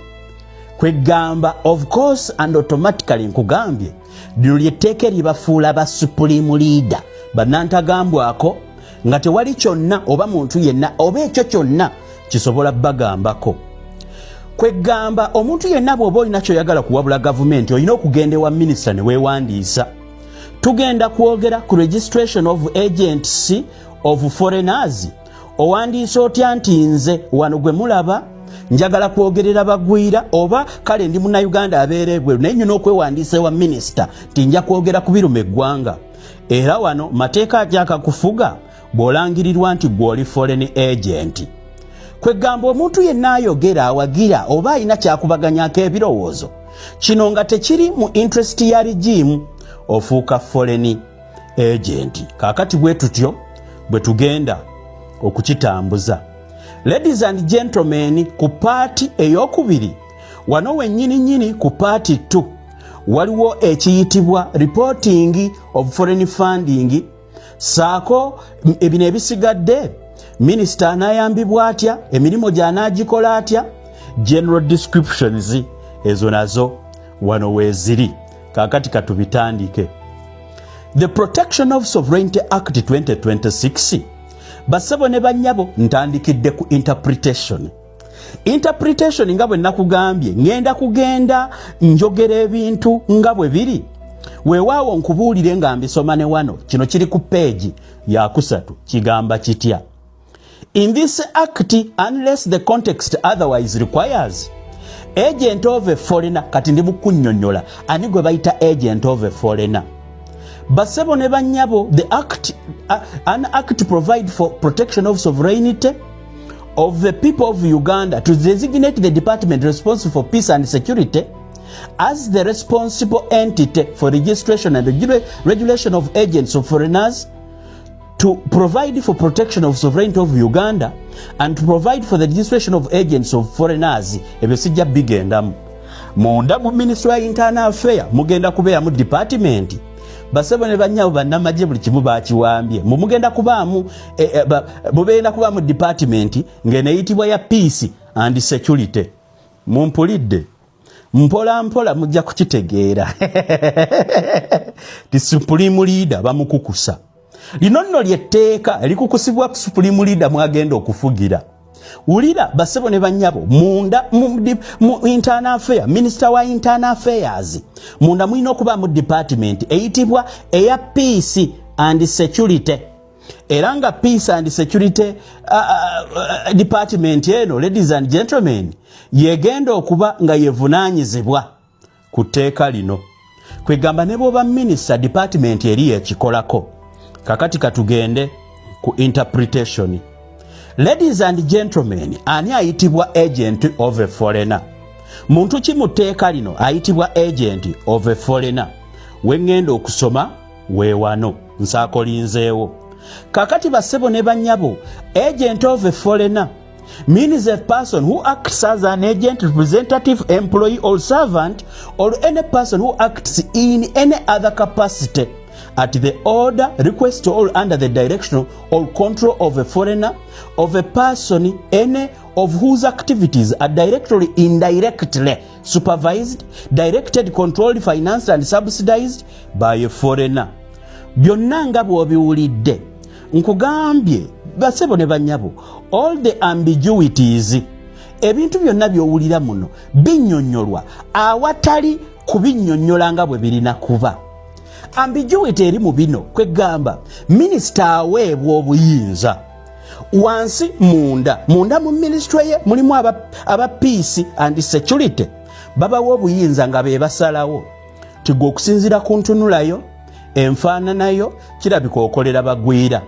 Kwegamba, of course and automatically, nkugambye lino lyetteeka eribafuula ba supreme leader, bannantagambwako, nga tewali kyonna oba muntu yenna oba ekyo kyonna kisobola bagambako. Kwegamba omuntu yenna bw'oba olina kyoyagala kuwabula gavumenti, olina okugenda ewa minisita ne weewandiisa. Tugenda kwogera ku registration of agents of foreigners. Owandiisa otya nti nze wano gwe mulaba njagala kwogerera bagwira, oba kale ndi Munnayuganda abeera ebweru, naye nyina okwewandiisa ewa minisita nti nja kwogera ku biruma eggwanga? Era wano mateeka agyakakufuga bw'olangirirwa nti gw'oli foreign agent. Kwegamba omuntu yenna ayogera, awagira oba alina kyakubaganyako ebirowoozo kino nga tekiri mu interest ya regime, ofuuka foreign agent. Kaakati bwe tutyo bwe tugenda okukitambuza. Ladies and gentlemen, ku part eyokubiri wano wennyini nnyini, ku part 2, waliwo ekiyitibwa reporting of foreign funding, saako ebino ebisigadde: minisita anaayambibwa atya, emirimu gy'anaagikola atya, general descriptions, ezo nazo wano weeziri. Kaakati katubitandike. The Protection of Sovereignty Act 2026, bassebo ne bannyabo, ntandikidde ku interpretation. Interpretation, nga bwe nakugambye, ŋŋenda kugenda njogera ebintu nga bwe biri. Weewaawo nkubuulire nga mbisoma ne wano, kino kiri ku peegi yakusatu. Kigamba kitya? In this act, unless the context otherwise requires, agent of a foreigner. Kati ndi mukunnyonnyola ani gwe bayita agent of a foreigner. Basebo ne bannyabo, the act, an act provide for protection of sovereignty of the people of Uganda, to designate the department responsible for peace and security as the responsible entity for registration and regulation of agents of foreigners, to provide for protection of sovereignty of Uganda and to provide for the registration of agents of foreigners. Ebyo sijja bigendamu. Munda mu Ministry ya Internal Affair mugenda kubeeramu department. Basebo ne bannyabo, bannamagye buli kimu bakiwambye. Mugenda kubaamu mugenda kubaamu department ng'eneyitibwa ya peace and security. Mumpulidde mpola mpola, mujja kukitegeera ti supreme leader bamukukusa. Lino nno lyetteeka erikukusibwa supreme leader mwagenda okufugira. Wulira, basebo ne bannyabo, munda mu internal affair, minister wa internal affairs, munda mulina okubaamu department eyitibwa eya peace and security. Era nga peace and security department eno, ladies and gentlemen, yegenda okuba nga yevunaanyizibwa ku tteeka lino. Kwegamba ne bw'oba minisita, department eri yekikolako. Kakati katugende ku interpretation. Ladies and gentlemen, ani ayitibwa agent of a foreigner? Muntu ki mu tteeka lino ayitibwa agent of a foreigner? Weŋŋenda okusoma weewano nsaakolinzeewo. Kakati bassebo ne bannyabo, agent of a foreigner means a person who acts as an agent, representative, employee or servant, or any person who acts in any other capacity at the order, request or under the direction or control of a foreigner, of a person any of whose activities are directly indirectly supervised, directed, controlled, financed and subsidized by a foreigner. Byonna nga bw'obiwulidde, nkugambye basebo ne banyabo, all the ambiguities, ebintu byonna by'owulira muno binnyonnyolwa awatali kubinnyonnyola nga bwe birina kuba. Ambiguity eri mu bino kwegamba minisita aweebwa obuyinza wansi munda munda mu minisitule ye mulimu aba, aba peace and security, babawa obuyinza nga be basalawo tigwe okusinziira ku ntunulayo, enfaananayo, kirabika okolera bagwira.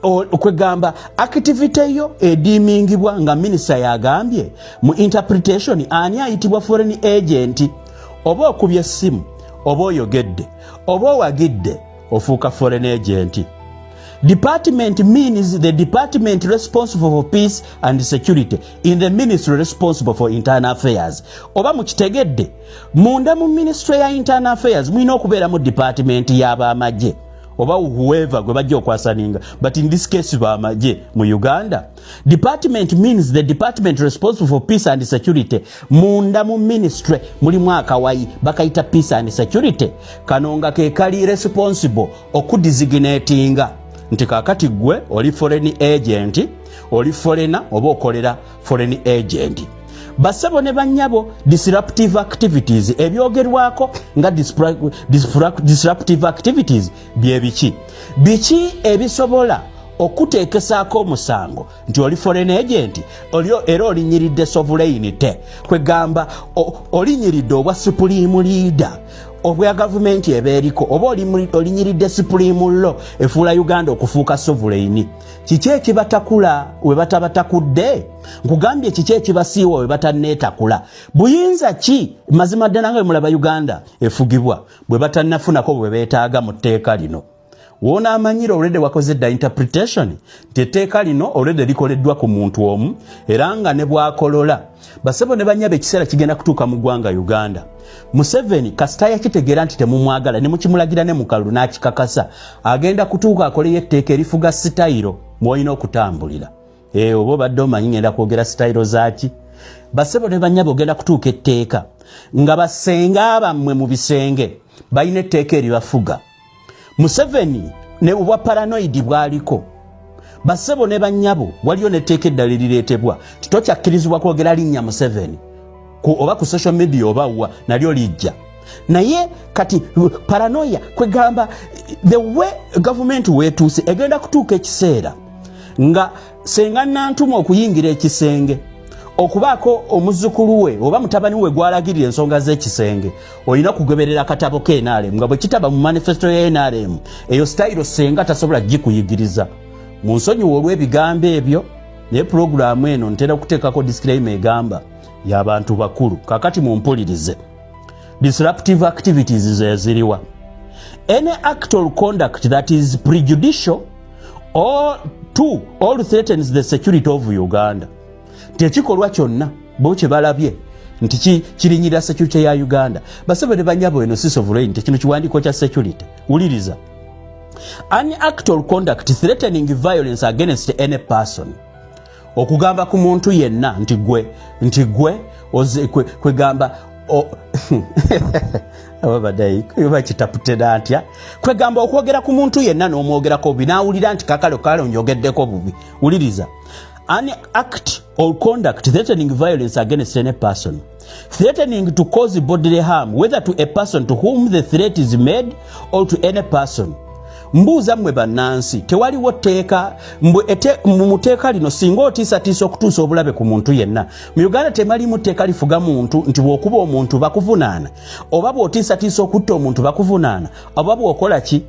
Okwegamba activity yo ediimingibwa nga minisita yagambye mu interpretation ani ayitibwa foreign agent. Oba okubye essimu, oba oyogedde, oba owagidde, ofuuka foreign agent. Department means the department responsible for peace and security in the ministry responsible for internal affairs. Oba mukitegedde, munda mu ministry ya internal affairs mulina okubeeramu department y'abamagye oba whoever gwe bajja okwasaninga, but in this case bamagye mu Uganda. Department means the department responsible for peace and security. Munda mu ministry mulimu akawayi bakayita peace and security, kano nga ke kali responsible okudesignatinga nti kakati gwe oli foreign agent, oli foreigner oba okolera foreign agent. Basebo ne bannyabo, disruptive activities ebyogerwako nga disruptive activities bye biki? Biki ebisobola okuteekesaako omusango nti oli foreign agent era olinyiridde sovereignty, kwegamba olinyiridde obwa supreme leader obwa gavumenti eba eriko, oba olinyiridde supreme law efuula Uganda okufuuka sovereign? Kiki ekibatakula we batabatakudde? Nkugambye, kiki ekibasiiwa we batanneetakula? Buyinza ki mazima ddala nga bwe mulaba Uganda efugibwa bwe batannafunako bwe beetaaga mu tteeka lino? Wonaamanyira already wakoze dda interpretation nti etteeka lino already likoleddwa ku muntu omu era nga ne bwakolola. Basebo ne banyaba, ekiseera kigenda kutuuka mu ggwanga Uganda, Museveni kasita yakitegeera nti temumwagala ne mukimulagira ne mukalulu n'akikakasa, agenda kutuuka akoleyo etteeka erifuga sitayiro mwolina okutambulira. Oba obadde omanyi ngenda kwogera sitayiro zaaki? Basebo ne banyaba, ogenda kutuuka etteeka nga basenga bammwe mu bisenge balina etteeka eribafuga. Museveni ne obwa paranoid bwaliko, basebo ne bannyabo, waliyo netteeka eddala erireetebwa nti tokyakkirizibwa kwogera linnya Museveni oba ku social media oba wa, nalyo lijja. Naye kati paranoia kwegamba the way gavumenti weetuuse, egenda kutuuka ekiseera nga senga Nantuma okuyingira ekisenge okubaako omuzzukulu we oba mutabani we gwalagirira ensonga z'ekisenge, olina kugoberera akatabo ka NRM nga bwe kitaba mu manifesto ya NRM, eyo sitayiro senga tasobola gikuyigiriza. Mu nsonyiwa olw'ebigambo ebyo, naye pulogulaamu eno ntera okuteekako disclaimer egamba y'abantu bakulu. Kakati mumpulirize, disruptive activities zeziriwa? Any act or conduct that is prejudicial or to or threatens the security of Uganda, nti ekikolwa kyonna bo kye balabye nti kirinyirira security ya Uganda. Basebe ne banyabo, eno si sovereignty, kino kiwandiiko kya security. Wuliriza, an act or conduct threatening violence against any person, okugamba ku muntu yenna nti gwe, nti gwe kwegamba bakitaputera ntya, kwegamba okwogera ku muntu yenna n'omwogerako bubi n'awulira nti kakale kale onjogeddeko bubi. Wuliriza, an act or conduct threatening violence against any person, threatening to cause bodily harm, whether to a person to whom the threat is made or to any person. Mbuuza mmwe bannansi, tewaliwo tteeka mu tteeka lino singa otiisatiisa okutuusa obulabe ku muntu yenna? Mu Uganda temalimu tteeka lifuga muntu nti bw'okuba omuntu bakuvunaana, oba bw'otiisatiisa okutta omuntu bakuvunaana, oba bw'okola ki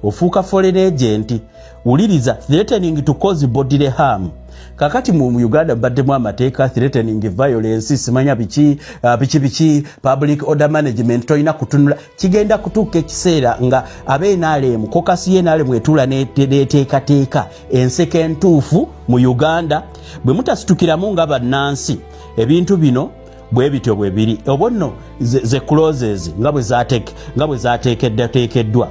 ofuuka foreign agent. Wuliriza, threatening to cause bodily harm. Kakati mu Uganda mbaddemu amateeka threatening violence, simanya biki, biki biki, public order management, tolina kutunula. Kigenda kutuuka ekiseera nga abe NRM, caucus ye NRM etuula neteekateeka enseko entuufu mu Uganda. Bwe mutasitukiramu nga bannansi, ebintu bino bwe bityo bwe biri. Obwo nno ze clauses nga bwe zateekeddwa.